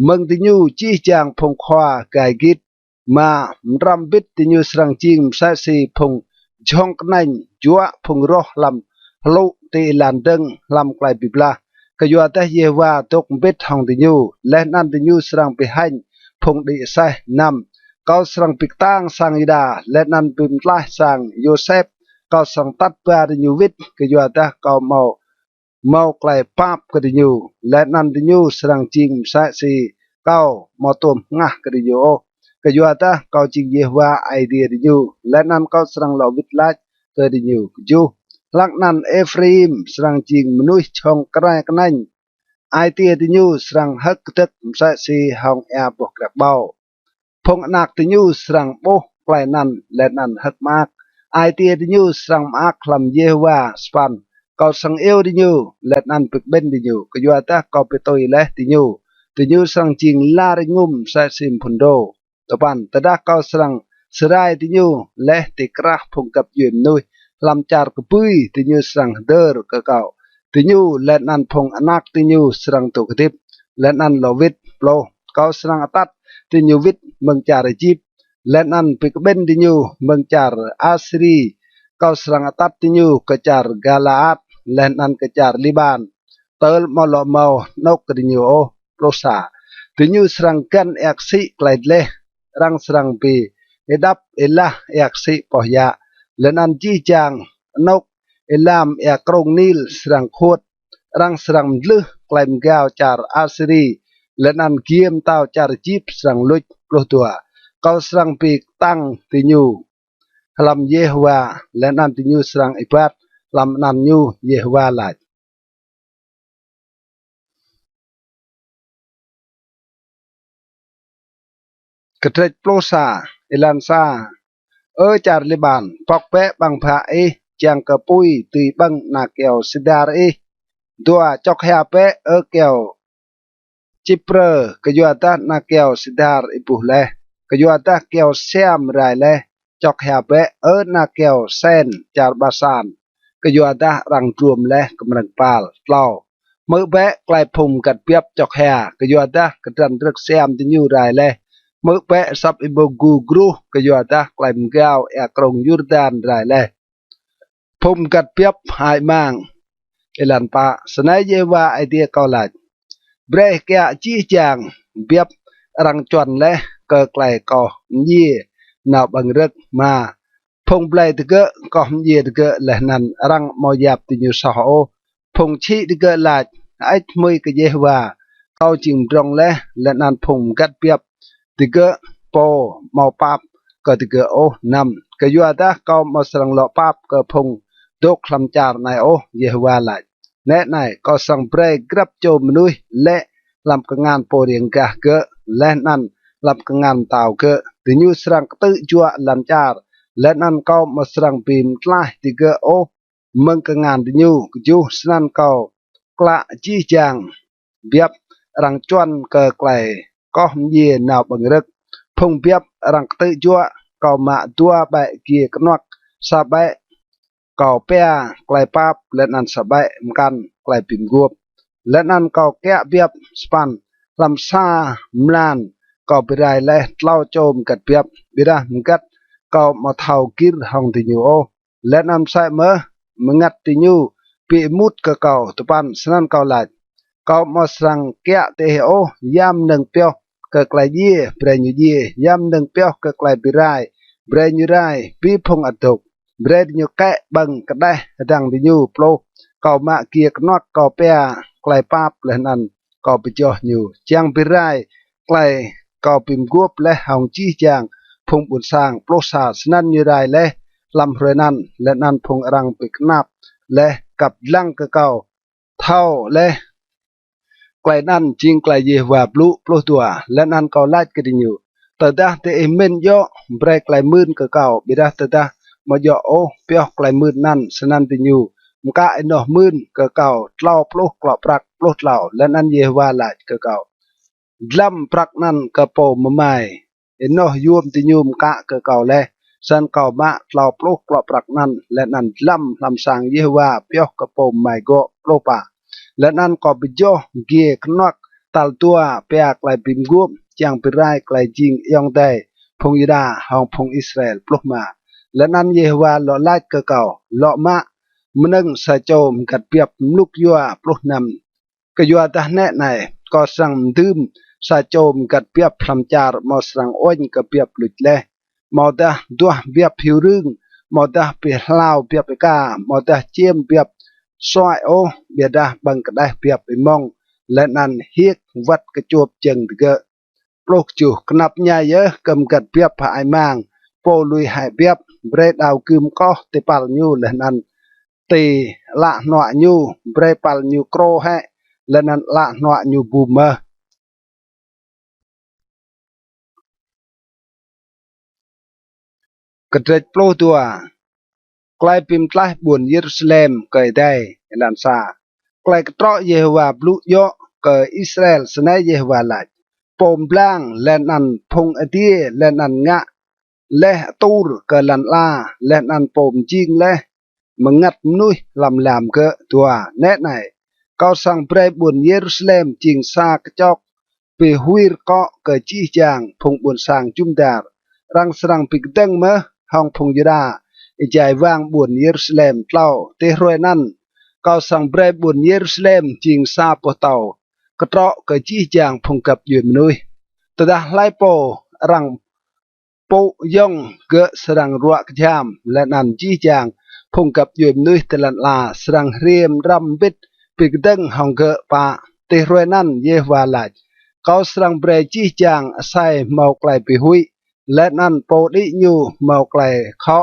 mơ̆ng diñu jih jang phung khua gai gĭt. Êma. Mđrăm mbĭt diñu srăng jing msĕ si phung jhŏng knêñ, juă phung roh hlăm hlŭ ti êlan dơ̆ng hlăm klei bi blah, kyuadah Yêhôwa dôk mbĭt hŏng diñu, leh anăn diñu srăng bi hêñ phung đĭ aseh. Năm. Kâo srăng bi ktang sang Yuđa, leh anăn bi mtlaih sang Yôsep, kâo srăng atăt ba diñu wĭt, kyuadah kâo mâo mâo klei pap kơ diñu, leh anăn diñu srăng jing msĕ si kâo amâo tuôm hngah kơ diñu ôh, kyuadah kâo jing Yêhôwa Aê Diê diñu, leh anăn kâo srăng lŏ wĭt lač kơ diñu. Kjuh. Hlăk anăn Êphraim srăng jing mnuih jhŏng krai knêñ, ai tiê diñu srăng hơ̆k kdơ̆k msĕ si hŏng êa boh kriăk ƀâo. Phung anak diñu srăng ƀuh klei anăn leh anăn hơ̆k mơak. Ai tiê diñu srăng mơak hlăm Yêhôwa. Sa păn. Kâo srăng iêu diñu leh anăn bi kƀĭn diñu, kyuadah kâo bi tui leh diñu. Diñu srăng jing lar êngŭm msĕ si mphŭn dô. Dua păn. Tơdah kâo srăng srai diñu leh ti krah phung găp djuê mnuih, hlăm čar kbưi diñu srăng hdơr kơ kâo. Diñu leh anăn phung anak diñu srăng dôk hdĭp leh anăn lŏ wĭt. Pluh. Kâo srăng atăt diñu wĭt mơ̆ng čar Êjip, leh anăn bi kƀĭn diñu mơ̆ng čar Asiri. Kâo srăng atăt diñu kơ čar Galaat, leh anăn kơ čar Liƀan, tơl amâo lŏ mâo anôk kơ diñu ôh. Pluh sa. Diñu srăng găn êa ksĭ klei dleh, arăng srăng bi êđăp êlah êa ksĭ poh yă, leh anăn jih jang anôk êlam êa krông Nil srăng khuôt. Arăng srăng mdlưh klei mgao čar Asiri, leh anăn giê mtao čar Êjip srăng luč. Pluh dua. Kâo srăng bi ktang diñu hlăm Yêhôwa, leh anăn diñu srăng êbat hlăm anăn ñu, Yêhôwa lač. Kdrêč pluh sa. Êlan sa. Ơ čar Liƀan, pŏk bĕ ƀăng bhă ih čiăng kơ pui dưi ƀơ̆ng ana kyâo sidar ih. Dua. Čŏk hia bĕ, ơ kyâo Čiprơ, kyuadah ana kyâo sidar ih buh leh, kyuadah kyâo siam rai leh. Čŏk hia bĕ, ơ ana kyâo Sen čar Basan, kyuadah arăng druôm leh kmrơ̆ng kpal. Tlâo. Hmư̆ bĕ klei phung mgăt biăp čŏk hia, kyuadah kdrăn rơ̆k siam diñu rai leh. Hmư̆ bĕ asăp êmông gu gruh, kyuadah klei mgao êa krông Yurdan rai leh. Phung mgăt biăp hơăi mang. Êlan pă. Snei Yêhôwa Aê Diê kâo lač: Brei kiă jih jang biăp arăng čuăn leh kơ klei koh mdjiê nao ƀơ̆ng rơ̆k. Êma. Phung blei digơ̆ koh mdjiê digơ̆ leh anăn arăng amâo yap diñu soh ôh. Phung čhĭ digơ̆ lač: Hơêč hmưi kơ Yêhôwa, kâo jing mdrŏng leh, leh anăn phung mgăt biăp digơ̆ pô amâo pap kơ digơ̆ ôh. Năm. Kyuadah kâo amâo srăng lŏ pap kơ phung dôk hlăm čar anei ôh, Yêhôwa lač. Nĕ anei, kâo srăng brei grăp čô mnuih lĕ hlăm kngan pô riêng gah gơ̆, leh anăn hlăm kngan mtao gơ̆. diñu srăng ktư̆ juă lăn čar, leh anăn kâo amâo srăng bi mtlaih digơ̆ ôh mơ̆ng kngan diñu. Kjuh. Snăn kâo klă jih jang biăp arăng čuăn kơ klei koh mdjiê nao ƀơ̆ng rơ̆k. Phung biăp arăng ktư̆ juă kâo mă dua ƀĕ giê knuăk, sa ƀĕ kâo pia klei pap, leh anăn sa ƀĕ mkăn klei bi mguôp. Leh anăn kâo kiă biăp. Sa păn. Hlăm sa mlan kâo bi rai leh tlâo čô mgăt biăp, ƀiădah mgăt kâo amâo thâo gĭr hŏng diñu ôh, leh anăn msĕ mơh mngăt diñu bi êmut kơ kâo. Dua păn. Snăn kâo lač: Kâo amâo srăng kiă diih ôh. Ya mnơ̆ng pioh kơ klei djiê, brei ñu djiê; ya mnơ̆ng pioh kơ klei bi rai, brei ñu rai; bi phung ăt dôk, brei diñu kĕ ƀơ̆ng kđeh hdơ̆ng diñu. Pluh. Kâo mă giê knuăk, kâo pia klei pap, leh anăn kâo bi joh ñu, čiăng bi rai klei kâo bi mguôp leh hŏng jih jang phung ƀuôn sang. Pluh sa. Snăn ñu rai leh hlăm hruê anăn, leh anăn phung arăng bi knap leh kăp dlăng kơ kâo thâo leh klei anăn jing klei Yêhôwa blŭ. Pluh dua. Leh anăn kâo lač kơ diñu: Tơdah diih mĭn djŏ, brei klei mưn kơ kâo; ƀiădah tơdah amâo djŏ ôh, pioh klei mưn anăn. Snăn diñu mkă ênoh mưn kơ kâo tlâo pluh klŏ prăk. Pluh tlâo. Leh anăn Yêhôwa lač kơ kâo: Dlăm prăk anăn kơ pô mmai ênoh yuôm diñu mkă kơ kâo leh. Snăn kâo mă tlâo pluh klŏ prăk anăn, leh anăn dlăm hlăm sang Yêhôwa pioh kơ pô mmai gŏ. Pluh pă. Leh anăn kâo bi joh giê knuăk tal dua, pia klei bi mguôp, čiăng bi rai klei jing ayŏng adei phung Yuđa hŏng phung Israel. Pluh êma. Leh anăn Yêhôwa lŏ lač kơ kâo: Lŏ mă mnơ̆ng sa čô mgăt biăp mluk yua. Pluh năm. Kyuadah nĕ anei, kâo srăng mdưm sa čô mgăt biăp hlăm čar amâo srăng uêñ kơ biăp luč leh, amâodah duah biăp hiu rưng, amâodah bi hlao biăp êka, amâodah čiêm biăp suăi ôh, ƀiădah ƀơ̆ng kđeh biăp êmŏng, leh anăn hiêk wăt kčuôp jơ̆ng digơ̆. Pluh kjuh. Knap mñai yơh kơ mgăt biăp hơăi mang, pô lui hĕ biăp! Brei đao gưm koh ti păl ñu, leh anăn ti ală hnuă ñu; brei păl ñu krô hĕ, leh anăn ală hnuă ñu bum mơh. Kdrêč pluh dua. Klei bi mtlaih ƀuôn Yêrusalem kơ êdei. Êlan sa. Klei ktrŏ Yêhôwa blŭ djŏ kơ Israel. Snei Yêhôwa lač: Pô mblang leh anăn phung adiê leh anăn ngă leh atur kơ lăn ala, leh anăn pô mjing leh mngăt mnuih hlăm lam gơ̆. Dua. Nĕ anei, kâo srăng brei ƀuôn Yêrusalem jing sa kčok bi huĭ kŏ kơ jih jang phung ƀuôn sang jŭm dar. Arăng srăng bi kdơ̆ng mơh hŏng phung Yuđa êjai wang ƀuôn Yêrusalem. Tlâo. Ti hruê anăn kâo srăng brei ƀuôn Yêrusalem jing sa boh tâo ktrŏ kơ jih jang phung găp djuê mnuih. Tơdah hlei pô arăng pŭ yŏng, gơ̆ srăng ruă kjham, leh anăn jih jang phung găp djuê mnuih ti lăn ala srăng hriê mđrăm mbĭt bi kdơ̆ng hŏng gơ̆. Pă. Ti hruê anăn, Yêhôwa lač, kâo srăng brei jih jang asei mâo klei bi huĭ, leh anăn pô đĭ ñu mâo klei khŏ.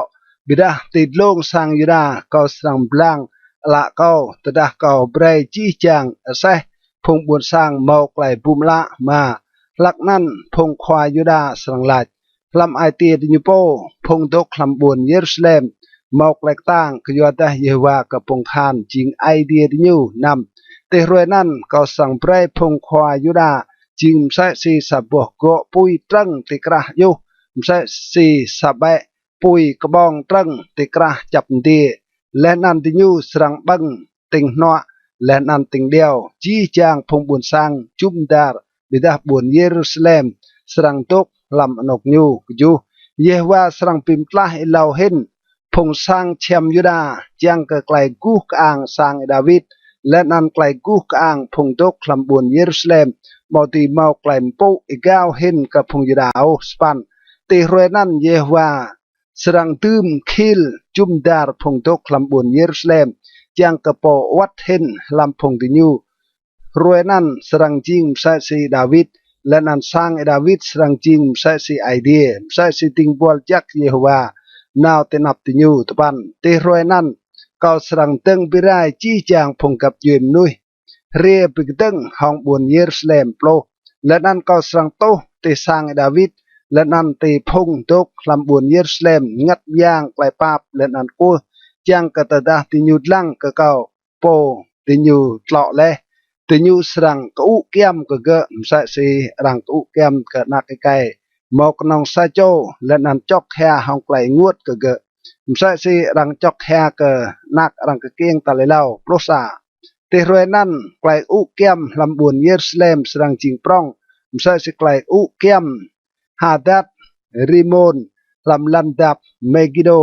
Ƀiădah ti dlông sang Yuđa kâo srăng mblang ală kâo, tơdah kâo brei jih jang aseh phung ƀuôn sang mâo klei bum ală. Êma. Hlăk anăn phung khua Yuđa srăng lač hlăm ai tiê diñu pô: Phung dôk hlăm ƀuôn Yêrusalem mâo klei ktang, kyuadah Yêhôwa kơ phung kahan jing Aê Diê diñu. Năm. Ti hruê anăn, kâo srăng brei phung khua Yuđa jing msĕ si sa boh gŏ pui trơ̆ng ti krah ayŭh, msĕ si sa ƀĕ pui kƀong trơ̆ng ti krah čăp mdiê, leh anăn diñu srăng ƀơ̆ng tĭng hnuă leh anăn tĭng điâo. Jih jang phung ƀuôn sang jŭm dar, ƀiădah ƀuôn Yêrusalem srăng dôk hlăm anôk ñu. Kjuh. Yêhôwa srăng bi mtlaih êlâo hĭn phung sang čhiăm Yuđa čiăng kơ klei guh kơang sang Y-Đawit, leh anăn klei guh kơang phung dôk hlăm ƀuôn Yêrusalem amâo dưi mâo klei mpŭ êgao hĭn kơ phung Yuđa ôh. Sa păn. Ti hruê anăn, Yêhôwa srăng dưm khil jŭm dar phung dôk hlăm ƀuôn Yêrusalem, čiăng kơ pô awăt hĭn hlăm phung diñu hruê anăn srăng jing msĕ si Y-Đawit, leh anăn sang Y-Đawit srăng jing msĕ si Aê Diê, msĕ si dĭng buăl jăk Yêhôwa nao ti anăp diñu. Dua păn. Ti hruê anăn, kâo srăng dơ̆ng bi rai jih jang phung găp djuê mnuih hriê bi kdơ̆ng hŏng ƀuôn Yêrusalem. Pluh. Leh anăn kâo srăng tuh ti sang Y-Đawit leh anăn ti phung dôk hlăm ƀuôn Yêrusalem mngăt myang klei pap leh anăn kwưh, čiăng kơ tơdah diñu dlăng kơ kâo, pô diñu tlŏ leh, diñu srăng kơŭ kyăm kơ gơ̆ msĕ si arăng kơŭ kyăm kơ anak êkei mâo knŏng sa čô, leh anăn čŏk hia hŏng klei ênguôt kơ gơ̆, msĕ si arăng čŏk hia kơ anak arăng kkiêng tal êlâo. Pluh sa. Ti hruê anăn klei kơŭ kyăm hlăm ƀuôn Yêrusalem srăng jing prŏng, msĕ si klei kơŭ kyăm Hadat Rimôn hlăm lăn dap Mêgiđô.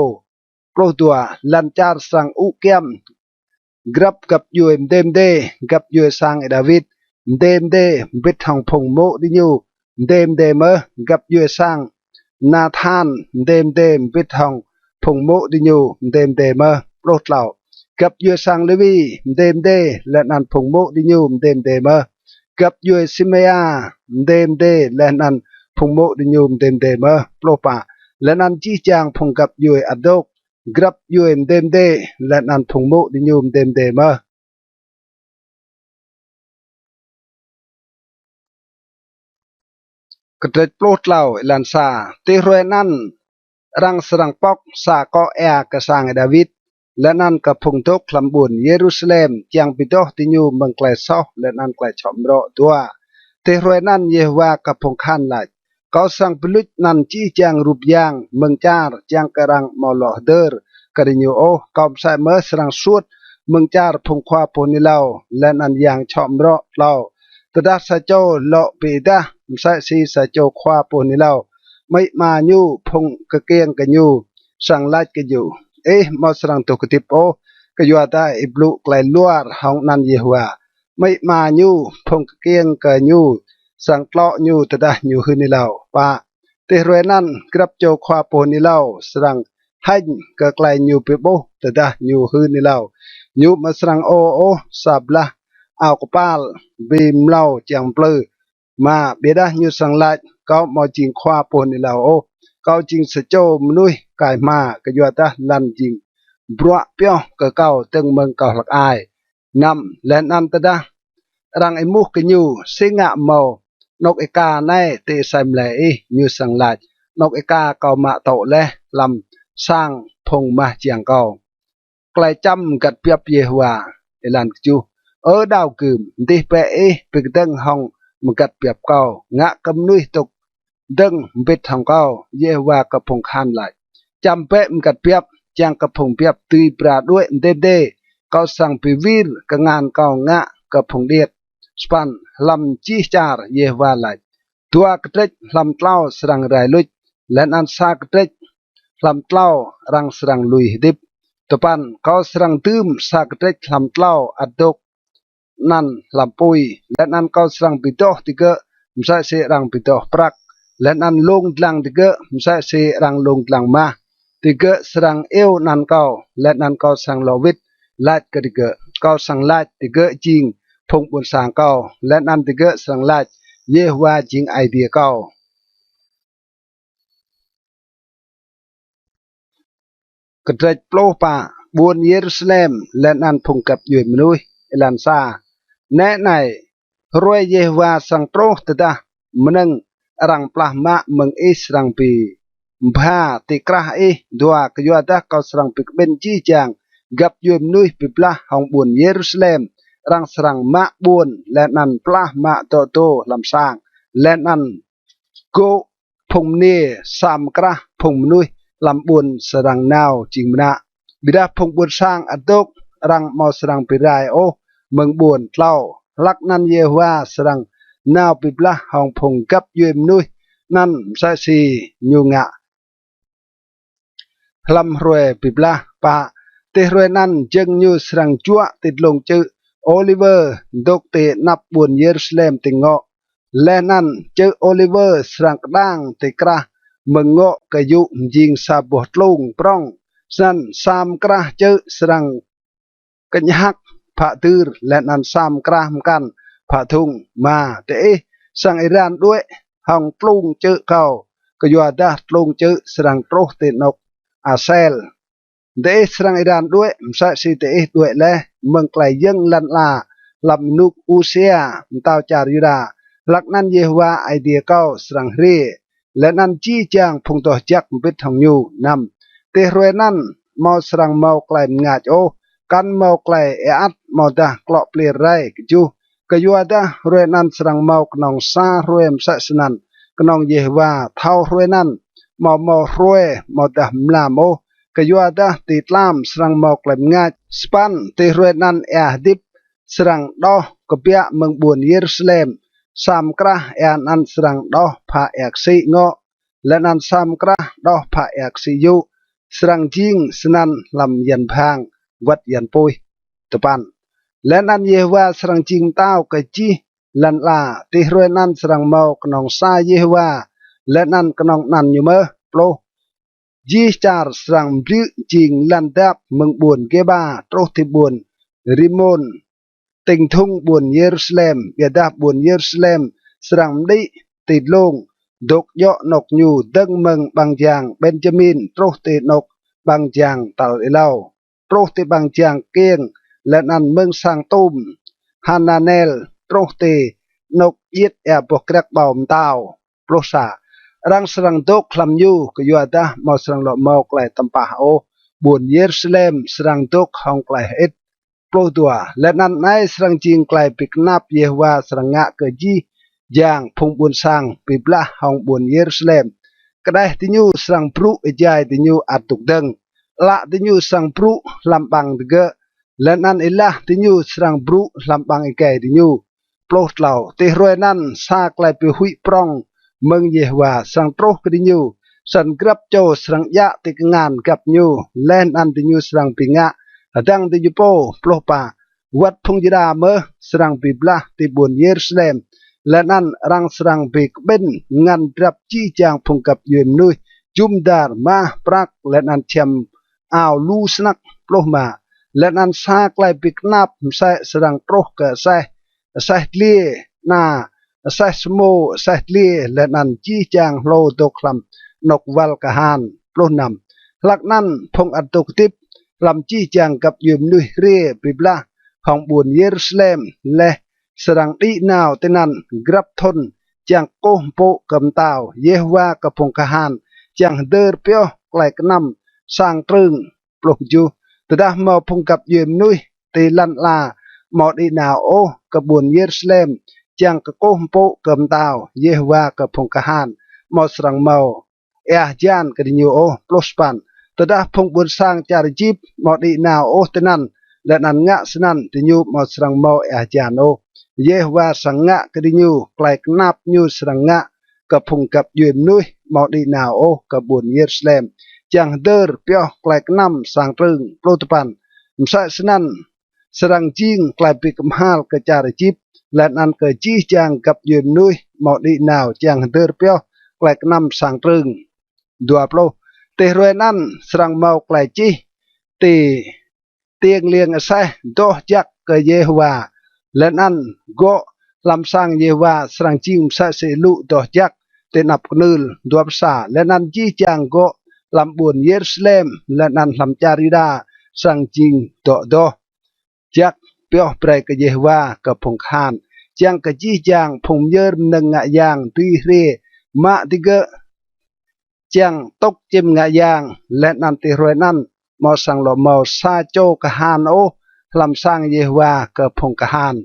Pluh dua. Lăn čar srăng kơŭ kyăm grăp găp djuê mdê mdê, găp djuê sang Y-Đawit mdê mdê mbĭt hŏng phung mô̆ diñu mdê mdê mơh, găp djuê sang Nathan mdê mdê mbĭt hŏng phung mô̆ diñu mdê mdê mơh. Pluh tlâo. Găp djuê sang Lêwi mdê mdê leh anăn phung mô̆ diñu mdê mdê mơh, găp djuê Simêa mdê mdê leh anăn phung mô̆ diñu mdê mdê mơh. Pluh pă. Leh anăn jih jang phung găp djuê adôk, grăp djuê mdê mdê leh anăn phung mô̆ diñu mdê mdê mơh. Kdrêč pluh tlâo, êlan sa. Ti hruê anăn arăng srăng pŏk sa kŏ êa kơ sang Y-Đawit leh anăn kơ phung dôk hlăm ƀuôn Yêrusalem, čiăng bi doh diñu mơ̆ng klei soh leh anăn klei čhŏ mrŏ. Dua. Ti hruê anăn Yêhôwa kơ phung kahan lač: Kâo srăng bi luč anăn jih jang rup yang mơ̆ng čar, čiăng kơ arăng amâo lŏ hdơr kơ diñu ôh. Kâo msĕ mơh srăng suôt mơ̆ng čar phung khua pô hưn êlâo leh anăn yang čhŏ mrŏ. Tlâo. Tơdah sa čô lŏ bi êdah msĕ si sa čô khua pô hưn êlâo, amĭ ama ñu, phung kkiêng kơ ñu srăng lač kơ ñu: Ih amâo srăng dôk hdĭp ôh, kyuadah ih blŭ klei luar hŏng anăn Yêhôwa. Amĭ ama ñu, phung kkiêng kơ ñu srăng tlŏ ñu tơdah ñu hưn êlâo. Pă. Ti hruê anăn grăp čô khua pô hưn êlâo srăng hêñ kơ klei ñu bi ƀuh tơdah ñu hưn êlâo. Ñu amâo srăng ô ôh sa blah ao kpal bi mlâo čiăng mplư. Êma. Ƀiădah ñu srăng lač: Kâo amâo jing khua pô hưn êlâo ôh, kâo jing sa čô mnuih kai hma, kyuadah lăn jing bruă pioh kơ kâo dơ̆ng mơ̆ng kâo hlăk ai. Năm. Leh anăn tơdah arăng êmuh kơ ñu: Si ngă mâo anôk êka anei ti asei mlei ih? Ñu srăng lač: Anôk êka kâo mă tŭ leh hlăm sang phung mah jiăng kâo. Klei čăm mgăt biăp Yêhôwa. Êlan kjuh. Ơ đao gưm, mdih bĕ ih bi kdơ̆ng hŏng mgăt biăp kâo, ngă kơ mnuih dôk dơ̆ng mbĭt hŏng kâo, Yêhôwa kơ phung kahan lač. Čăm bĕ mgăt biăp, čiăng kơ phung biăp dưi bra đuĕ mdê mdê. Kâo srăng bi wir kngan kâo ngă kơ phung điêt. Sa păn. Hlăm jih čar, Yêhôwa lač, dua kdrêč hlăm tlâo srăng rai luč, leh anăn sa kdrêč hlăm tlâo arăng srăng lui hdĭp. Dua păn. Kâo srăng dưm sa kdrêč hlăm tlâo ăt dôk anăn hlăm pui, leh anăn kâo srăng bi doh digơ̆ msĕ si arăng bi doh prăk, leh anăn lông dlăng digơ̆ msĕ si arăng lông dlăng mah. Digơ̆ srăng iêu anăn kâo, leh anăn kâo srăng lŏ wĭt lač kơ digơ̆. Kâo srăng lač digơ̆ jing phung ƀuôn sang kâo, leh anăn digơ̆ srăng lač Yêhôwa jing Aê Diê kâo. Kdrêč pluh pă. Ƀuôn Yêrusalem leh anăn phung găp djuê mnuih. Êlan sa. Nĕ anei, hruê Yêhôwa srăng truh tơdah mnơ̆ng arăng plah mă mơ̆ng ih srăng bi mbha ti krah ih. Dua. Kyuadah kâo srăng bi kƀĭn jih jang găp djuê mnuih bi blah hŏng ƀuôn Yêrusalem, arăng srăng mă ƀuôn leh anăn plah mă dŏ dô hlăm sang, leh anăn gô̆ phung mniê. Sa mkrah phung mnuih hlăm ƀuôn srăng nao jing mnă, ƀiădah phung ƀuôn sang adôk arăng amâo srăng bi rai ôh mơ̆ng ƀuôn. Tlâo. Hlăk anăn Yêhôwa srăng nao bi blah hŏng phung găp djuê mnuih anăn msĕ si ñu ngă hlăm hruê bi blah. Pă. Ti hruê anăn jơ̆ng ñu srăng juă ti dlông čư̆ ôliwơ dôk ti anăp ƀuôn Yêrusalem tĭng ngŏ, leh anăn čư̆ ôliwơ srăng kđang ti krah mơ̆ng ngŏ kơ yŭ mjing sa boh tlung prŏng. Snăn sa mkrah čư̆ srăng kñhăk phă dưr, leh anăn sa mkrah mkăn phă dhŭng. Êma. Diih srăng êran đuĕ hŏng tlung čư̆ kâo, kyuadah tlung čư̆ srăng truh ti anôk Asel. Diih srăng êran đuĕ msĕ si diih đuĕ leh mơ̆ng klei yơ̆ng lăn ala hlăm ênuk Usia, mtao čar Yuđa. Hlăk anăn Yêhôwa Aê Diê kâo srăng hriê leh anăn jih jang phung doh jăk mbĭt hŏng ñu. Năm. Ti hruê anăn amâo srăng mâo klei mngač ôh, kăn mâo klei êăt amâodah klŏ pliêr rei. Kjuh. Kyuadah hruê anăn srăng mâo knŏng sa hruê msĕ snăn, knŏng Yêhôwa thâo hruê anăn, amâo mâo hruê amâodah mlam ôh, kyuadah ti tlam srăng mâo klei mngač. Sa păn. Ti hruê anăn êa hdĭp srăng đoh kbiă mơ̆ng ƀuôn Yêrusalem, sa mkrah êa anăn srăng đoh phă êa ksĭ ngŏ, leh anăn sa mkrah đoh phă êa ksĭ yŭ, srăng jing snăn hlăm yan bhang wăt yan puih. Dua păn. Leh anăn Yêhôwa srăng jing mtao kơ jih lăn ala. Ti hruê anăn srăng mâo knŏng sa Yêhôwa, leh anăn knŏng anăn ñu mơh. Pluh. Jih čar srăng mdlư̆ jing lăn dap mơ̆ng ƀuôn Gêba truh ti ƀuôn Rimôn, tĭng dhŭng ƀuôn Yêrusalem, ƀiădah ƀuôn Yêrusalem srăng mđĭ ti dlông, dôk djŏ anôk ñu dơ̆ng mơ̆ng ƀăng jang Benjamin truh ti anôk ƀăng jang tal êlâo, truh ti ƀăng jang kiêng, leh anăn mơ̆ng sang tum Hananel truh ti anôk djiêt êa boh kriăk ƀâo mtao. Pluh sa. Arăng srăng dôk hlăm ñu, kyuadah amâo srăng lŏ mâo klei tăm pah ôh. Ƀuôn Yêrusalem srăng dôk hŏng klei hơĭt. Pluh dua. Leh anăn anei srăng jing klei bi knap Yêhôwa srăng ngă kơ jih jang phung ƀuôn sang bi blah hŏng ƀuôn Yêrusalem. Kđeh diñu srăng brŭ êjai diñu ăt dôk dơ̆ng, ală diñu srăng brŭ hlăm ƀăng digơ̆, leh anăn êlah diñu srăng brŭ hlăm ƀăng êgei diñu. Pluh tlâo. Ti hruê anăn sa klei bi huĭ prŏng mơ̆ng Yêhôwa srăng truh kơ diñu, snăn grăp čô srăng djă ti kngan găp ñu, leh anăn diñu srăng bi ngă hdơ̆ng diñu pô. Pluh pă. Wăt phung Yuđa mơh srăng bi blah ti ƀuôn Yêrusalem, leh anăn arăng srăng bi kƀĭn ngăn drăp jih jang phung găp djuê mnuih, jŭm dar, mah, prăk, leh anăn čhiăm ao lu snăk. Pluh êma. Leh anăn sa klei bi knap msĕ srăng truh kơ aseh, aseh dliê, ana, aseh smô, aseh dliê, leh anăn jih jang hlô dôk hlăm anôk wăl kahan. Pluh năm. Hlăk anăn phung ăt dôk hdĭp hlăm jih jang găp djuê mnuih hriê bi blah hŏng ƀuôn Yêrusalem leh srăng đĭ nao tinăn grăp thŭn čiăng kkuh mpŭ kơ mtao Yêhôwa kơ phung kahan, čiăng hdơr pioh klei knăm sang trưng. Pluh kjuh. Tơdah mâo phung găp djuê mnuih ti lăn ala amâo đĭ nao ôh kơ ƀuôn Yêrusalem čiăng kkuh mpŭ kơ mtao Yêhôwa kơ phung kahan, amâo srăng mâo êa hjan kơ diñu ôh. Pluh sa păn. Tơdah phung ƀuôn sang čar Êjip amâo đĭ nao ôh tinăn, leh anăn ngă snăn, diñu amâo srăng mâo êa hjan ôh. Yêhôwa srăng ngă kơ diñu klei knap ñu srăng ngă kơ phung găp djuê mnuih amâo đĭ nao ôh kơ ƀuôn Yêrusalem čiăng hdơr pioh klei knăm sang trưng. Pluh dua păn. Msĕ snăn srăng jing klei bi kmhal kơ čar Êjip, leh anăn kơ jih jang găp djuê mnuih amâo đĭ nao čiăng hdơr pioh klei knăm sang trưng. Dua pluh. Ti hruê anăn srăng mâo klei čih ti tiêng liêng aseh, doh jăk kơ Yêhôwa, leh anăn gŏ hlăm sang Yêhôwa srăng jing msĕ si êlŭ doh jăk ti anăp knưl. Dua pluh sa. Leh anăn jih jang gŏ hlăm ƀuôn Yêrusalem leh anăn hlăm čar Yuđa srăng jing dŏ doh jăk pioh brei kơ Yêhôwa kơ phung kahan, čiăng kơ jih jang phung myơr mnơ̆ng ngă yang dưi hriê mă digơ̆ čiăng tŭk čĭm ngă yang. Leh anăn ti hruê anăn amâo srăng lŏ mâo sa čô kahan ôh hlăm sang Yêhôwa kơ phung kahan.